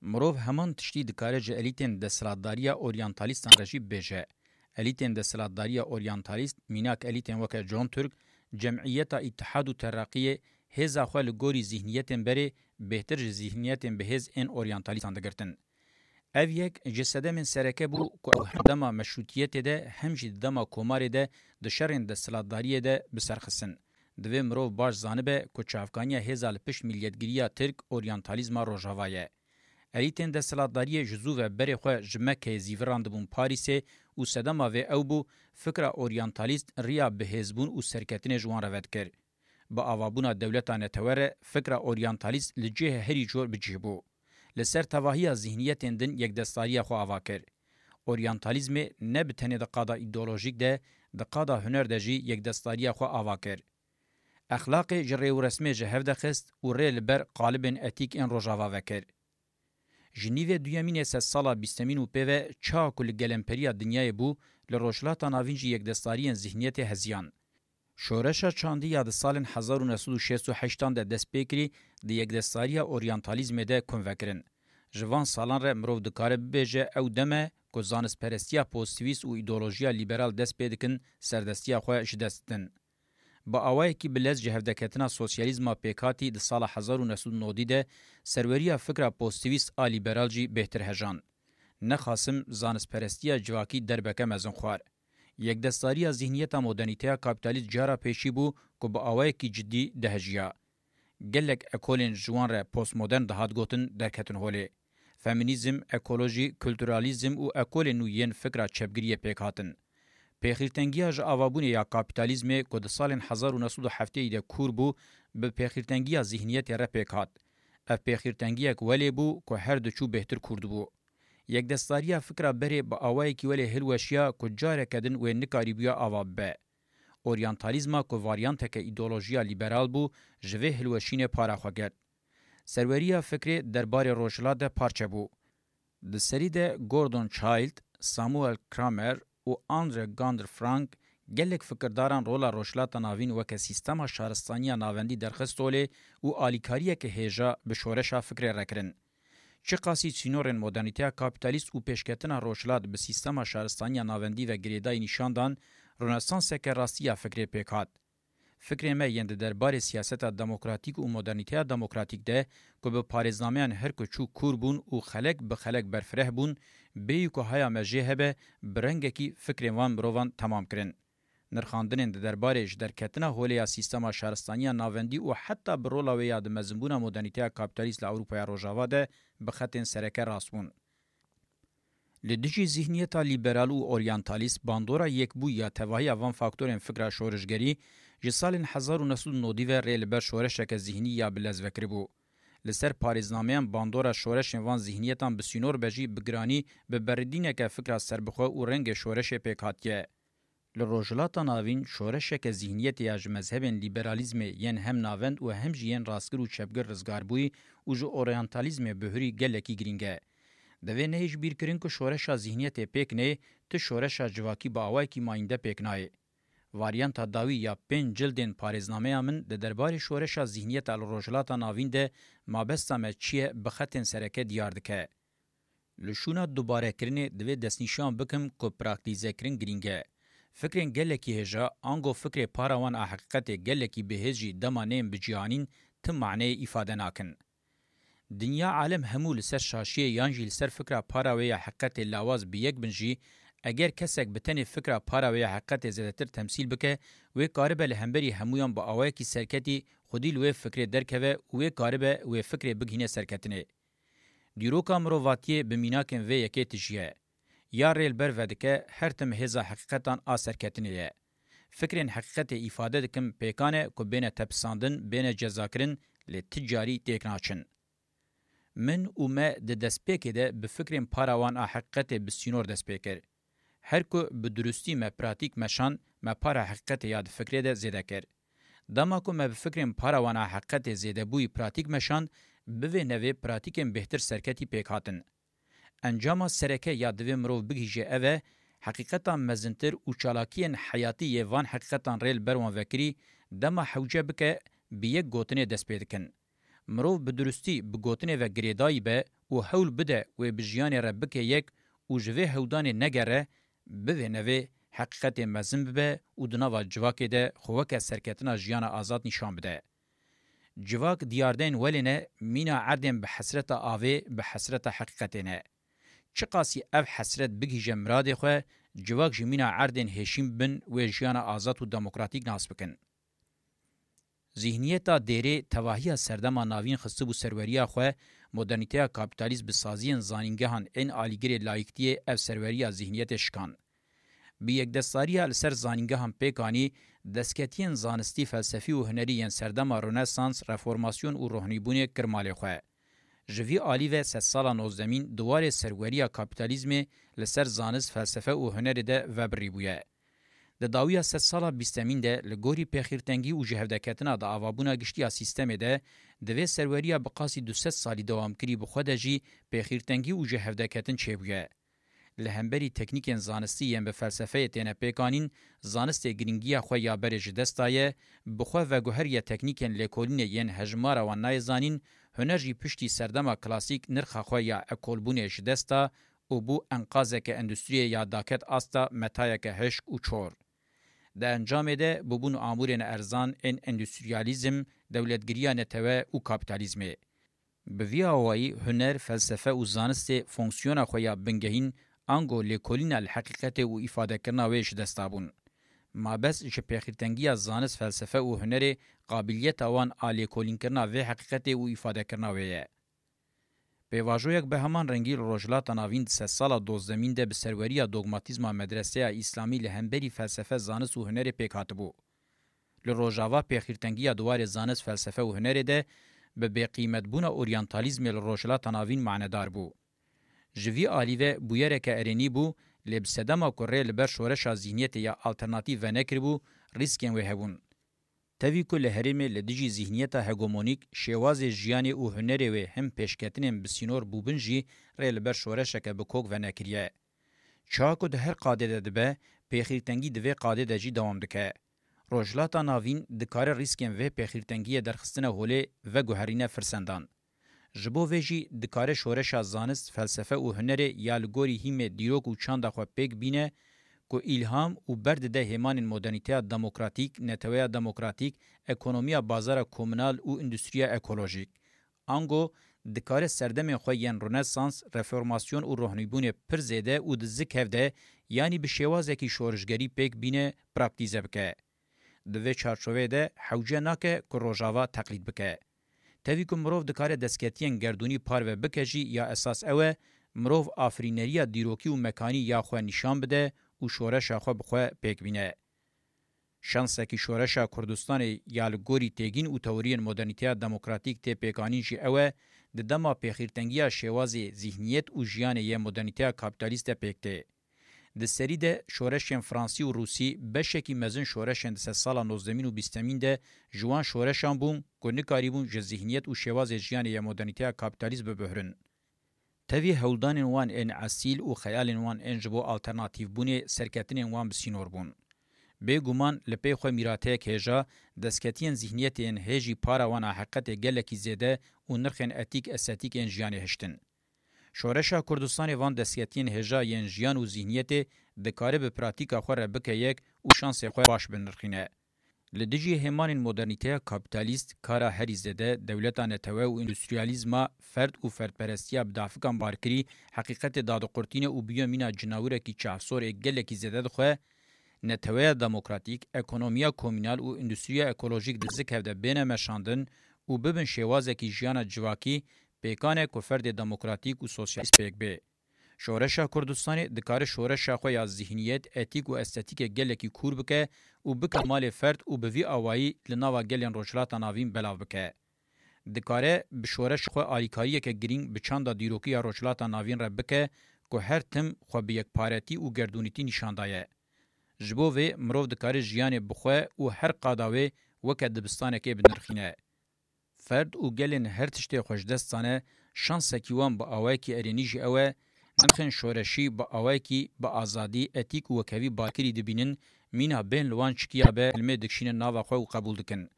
Mirov heman tiştî dikare ji elîtên desthilatdariya oryantalîstan re jî bibêje. Elîtên desthilatdariya oryantalîst, mînak elîtên weke John Turk, Cemiyeta Îtihad û Teraqiyê, hêza xwe li gorî zîhniyetên berê bêhtir ji zîhniyetên bihêz ên oryantalîstan digirtin. Ev yek ji sedemên sereke bû ku ew hem dema meşrûtiyetê de hem jî di dema komarê de di şerên desthilatdariyê de bi ser xistin. Divê mirov baş zanibe ku çavkaniya hêza li pişt miliyetgiriya Tirk oryantalîzma Rojava ye. Elîtên desthilatdariyê ji zû ve berê xwe ji Mekkeyê zîvirandibûn Parîsê û sedema vê ew bû, fikra oryantalîst riya bihêzbûn û serketinê ji wan re vedikir. Bi avabûna dewleta netewe re fikra oryantalîst li cihê herî cor bi cih bû. Li ser tevahiya zîhniyetên din yekdestdariya xwe ava kir. Oryantalîzmê ne bi tenê di qada îdeolojîk de, di qada huner de jî yekdestdariya xwe ava kir. Exlaqê ji rêûresmê ji hev de xist û rê li ber qalibên etîk ên Rojava vekir. Ji nîvê duyemînê sedsala bîstemîn û pê ve çawa ku li gelemperiya dinyayê bû, li Rojhilata Navîn jî yekdestdariyên zîhniyetê heziyan. Şoreşa çandî ya di salên hezar û neh sed û şêst û heştan de dest pê kirî, di yekdestdariya oryantalîzmê de kom vekirin. Ji van salan re mirov dikare bibêje ew dem e ku zanistperestiya pozîtîvîst û îdeolojiya lîberal dest pê dikin serdestiya xwe ji dest didin. Bi awayekî bi lez ji hevdeketina sosyalîzma pêkhatî di sala hezar û neh sed û nodî de serweriya fikra pozîtîvîst a lîberal jî bêhtir hejan. Nexasim zanistperestiya civakî derbeke mezin xwar. Yekdestdariya zîhniyeta modernîteya kapîtalîst cara pêşî bû ku bi awayekî cidî dihejiya. Gelek ekolên ji wan re postmodern dihat gotin derketin holê. Feminîzm, ekolojî, kulturalîzm û ekolên nû yên fikra çepgiriyê pêk hatin. Pêxîrtengiya ji avabûnê ya kapîtalîzmê ku di salên hezar û neh sed û heftê de kûr bû, bi pêxîrtengiya zîhniyetê re pêk hat. Ev pêxîrtengiyek welê bû ku her diçû bêhtir kûr dibû. Yekdestdariya fikra berê bi awayekî welê hilweşiya ku careke din wê nikarîbûya ava bibe. Oryantalîzma ku varyanteke îdeolojiya lîberal bû, ji vê hilweşînê para xwe girt. Serweriya fikrê derbarê Rojhilat de parçe bû. Di serî de Gordon Childe, Samuel Kramer û Andre Gunder Frank gelek fikirdaran rola Rojhilata Navîn weke sîstema şaristaniya navendî derxist holê û alîkariyeke hêja bi şoreşa fikrê re kirin. Çiqasî sînorên modernîteya kapîtalîst û pêşketina Rojhilat bi sîstema şaristaniya navendî ve girêdayî nîşan dan, Ronesanseke rastî ya fikrê pêk hat. Fikrê me yên di derbarê siyaseta demokratîk û modernîteya demokratîk de ku bi parêznameyan her ku çû kûr bûn û xelek bi xelek berfireh bûn, bêyî ku haya me jê hebe, bi rengekî fikrên van mirovan temam kirin. Nirxandinên di derbarê ji derketina holê ya sîstema şaristaniya navendî û heta bi rola wê ya di mezinbûna modernîteya kapîtalîst li Ewropaya Rojava de bi xetên sereke rast bûn. Li dijî zîhniyeta lîberal û oryantalîst bandora yekbûyî ya tevahiya van faktorên fikra şorişgerî ji salên hezar û neh sed û nodî ve rê li ber şoreşeke zîhnî ya bi lez vekiribû. Li ser parêznameyan bandora şoreşên van zîhniyetan bi sînor be jî bi giranî bi berîdîneke fikra serbixwe û rengê şoreşê pêk hatiye. Li Rojhilata Navîn şoreşeke zîhniyetê ya ji mezhebên lîberalîzmê yên hem navend û hem jî yên rastgir û çepgir rizgarbûyî û ji oryantalîzmê bihurî gelekî girîng e. Divê nehê ji bîr kirin ku şoreşa zîhniyetê pêk neyê, ti şoreşa civakî bi awayekî mayînde pêk nayê. Varyanta dawî ya pênc cildên parêznameya min di derbarê şoreşa zîhniyeta li Rojhilata Navîn de mabesta me çi ye bi xetên sereke diyar dike. Li şûna dubarekirinê divê destnîşan bikim ku praktîzekirin girîng e. Fikrên gelekî hêja, ango fikrê parawan a heqîqetê gelekî bihêz jî dema neyên bicihanîn, ti maneyê îfade nakin. Dinya alem hemû li ser şaşiyê yan jî li ser fikra para wê ya heqîqetê lawaz bi yek bin jî, eger kesek bi tenê fikra para wê ya heqîqetê zêdetir temsîl bike, wê karibe li hemberî hemûyan bi awayekî serketî xwedî li wê fikrê derkeve û wê karibe wê fikrê bigihîne serketinê. Dîroka mirovatiyê bi mînakên vê yekê tijî ye. Ya rê li ber vedike, her tim hêza heqîqetan a serketinê ye. Fikrên heqîqetê îfade dikin pêkan e ku bêne tepisandin, bêne cezakirin, lê ti carî têk naçin. Min û me di destpêkê de bi fikrên parawan a heqîqetê bi sînor dest pê kir. Her ku bi durustî me pratîk meşand, me para heqîqetê ya di fikrê de zêde kir. Dema ku me bi fikrên parawan a heqîqetê zêdebûyî pratîk meşand, bivê nevê pratîkên bêhtir serketî pêk hatin. Encama sereke ya divê mirov bigihîje ev e, heqîqetan mezintir û çalakiyên heyatî yê van heqîqetan rê li ber wan vekirî, dema hewce bike, bi yek gotinê dest pê dikin. Mirov bi durustî bi gotinê ve girêdayî be û hewl bide wê bi jiyanê re bike yek û ji vê hewdanê negere, bivê nevê heqîqetê mezin bibe û di nava civakê de xwe weke serketina jiyana azad nîşan bide. Civak diyardeyên welê ne, mîna erdên bi hesreta avê, bi hesreta heqîqetê ne. Çiqasî ev hesret bigihîje miradê xwe, civak ji mîna erdên hêşîn bibin, wê jiyana azad û demokratîk nas bikin. Zîhniyeta dêrê tevahiya serdema navîn xistibû serweriya xwe, modernîteya kapîtalîst bi saziyên zanîngehan ên alîgirê layîktiyê ev serweriya zîhniyetê şikan. Bi yekdestdariya li ser zanîngehan pêk anî, destketiyên zanistî, felsefî û hunerî yên serdema Ronesans, Reformasyon û Rohnîbûnê kir malê xwe. Ji vî alî ve sedsala nozdemîn di warê serweriya kapîtalîzmê li ser zanist, felsefe û hunerê de vebirî bûye. Di dawiya sedsala bîstemîn de li gorî pêxîrtengî û jihevdeketina di avabûna giştî ya sîstemê de, divê serweriya bi qasî du sed salî dewamkirî bi xwe de jî pêxîrtengî û jihevdeketin çêbûye. Li hemberî teknîkên zanistî yên bi felsefeyê têne pêkanîn, zanistê girîngiya xwe ya berê ji dest daye, bi xwe veguheriye teknîkên lêkolînê yên hejmara wan nayê zanîn, huner jî piştî serdema klasîk nirxa xwe ya ekolbûnê ji dest da û bû enqazeke endustriyê ya daket asta metayeke hişk û çor. Di encamê de bûbûn amûrên erzan ên endustriyalîzm, dewletgiriya netewe û kapîtalîzmê. Bi vî awayî huner, felsefe û zanistê fonksiyona xwe ya bingehîn, ango lêkolîna li heqîqetê û îfadekirina wê ji dest dabûn. Mabest ji pêxîrtengiya zanist, felsefe û hunerê qabîliyeta wan a lêkolînkirina vê heqîqetê û îfadekirina wê ye. Pêvajoyek bi heman rengî li Rojhilata Navîn di sedsala dozdemîn de bi serweriya dogmatîzma medreseya Îslamî li hemberî felsefe, zanist û hunerê pêk hatibû. Li Rojava pêxîrtengiya di warê zanist, felsefe û hunerê de bi bêqîmetbûna oryantalîzmê li Rojhilata Navîn manedar bû. Ji vî alî ve bûyereke erênî bû, lê bi sedema ku rê li ber şoreşa zîhniyetê ya alternatîf venekiribû, rîskên wê hebûn. Tevî ku li herêmê li dijî zîhniyeta hegemonîk, şêwazê jiyanê û hunerê wê him pêşketinên bi sînor bûbin jî rê li ber şoreşeke bi kok venekiriye. Çawa ku di her qadê de dibe, pêxîrtengî di vê qadê de jî dewam dike. Rojhilata Navîn dikare rîskên vê pêxîrtengiyê derxistine holê veguherîne firsendan. Ji bo vê jî dikare şoreşa zanist, felsefe û hunerê ya li gorî hîmê dîrok û çanda xwe pêk bîne ku îlham û ber dide hêmanên modernîteya demokratîk, neteweya demokratîk, ekonomiya bazara komunal û endustriya ekolojîk. Ango dikare serdemên xwe yên Rönesans, reformasyon û rohnîbûnê pir zêde û di zik hev de, yanî bi şêwazekî şorişgerî pêk bîne, praktîze bike. Di vê çarçoveyê de hewce nake ku Rojava teqlîd bike. Tevî ku mirov dikare destkeftiyên gerdûnî parve bike jî, ya esas ew e, mirov afirîneriya dîrokî û mekanî ya xwe nîşan bide û şoreşa xwe bi xwe pêk bîne. Şansekî şoreşa Kurdistanê ya li gorî têgîn û teoriyên modernîteya demokratîk tê pêkanîn jî ew e, di dema pêxîrtengiya şêwazê zîhniyet û jiyanê yê modernîteya kapîtalîst de pêk tê. Di serî de şoreşên fransî û rûsî beşekî mezin şoreşên di sedsala nozdemîn û bîstemîn de ji wan şoreşan bûn ku nikarîbûn ji zîhniyet û şêwazê jiyanê yê modernîteya kapîtalîst bibihirin. Tevî hewldanên wan ên esîl û xeyalên wan ên ji bo alternatîvbûnê serketinên wan bi sînor bûn. Bêguman li pey xwe mîrateyek hêja, destketiyên zîhniyetê yên hêjî para wan a heqetê gelekî zêde û nirxên etîk estetîk ên jiyanê hiştin. Şoreşa Kurdistanê van destketiyên hêja yên jiyan û zîhniyetê dikare bi pratîka xwe re bike yek û şansê xwe baş binirxîne. Li dijî hêmanên modernîteya kapîtalîst, kara herî zêde dewleta netewe û endustriyalîzma, ferd û ferdperestiya bi dafikan barkirî, heqîqetê dadiqurtîne û bûye mîna cinawirekî çavsor ê gelekî zêde dixwe, neteweya demokratîk, ekonomiya komînal û endustriya ekolojîk di zik hev de bêne meşandin û bibin şêwazekî jiyana civakî, pêkan e ku ferdê demokratîk û sosyalîst pêk bê. Şoreşa Kurdistanê dikare şoreşa xwe ya zîhniyet, etîk û estetîkê gelekî kûr bike û bike malê ferd û bi vî awayî li nava gelên Rojhilata Navîn belav bike. Dikare bi şoreşa xwe alîkariyeke girîng bi çanda dîrokî ya Rojhilata Navîn re bike ku her tim xwe bi yekparetî û gerdûnîtî nîşan daye. Ji bo vê mirov dikare jiyanê bi xwe û her qada wê weke dibistanekê binirxîne. Ferd û gelên her tiştê xwe ji dest dane, şansekî wan bi awayekî erênî jî ew e, nirxên şoreşî bi awayekî bi azadî, etîk û wekhevî barkirî dibînin, mîna bên li wan çikiya be hilmê dikişînin nava xwe û qebûl dikin.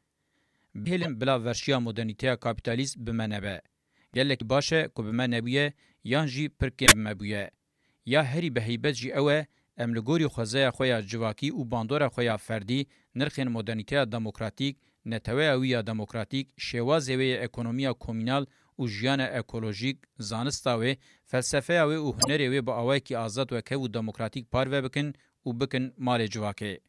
Bihêlin bila verşiya modernîteya kapîtalîst bi me nebe. Gelekî baş e ku bi me nebûye yan jî pir kêm bi me bûye. Ya herî bi heybet jî ew e, em li gorî xwezaya xwe ya civakî û bandora xwe ya ferdî, nirxên modernîteya demokratîk, neteweya wî ya demokratîk, şêwazê wê yê ekonomiya komînal û jiyana ekolojîk, zanista wê, felsefeya wê û hunerê wê bi awayekî azad, wekhev û demokratîk parve bikin û bikin malê civakê.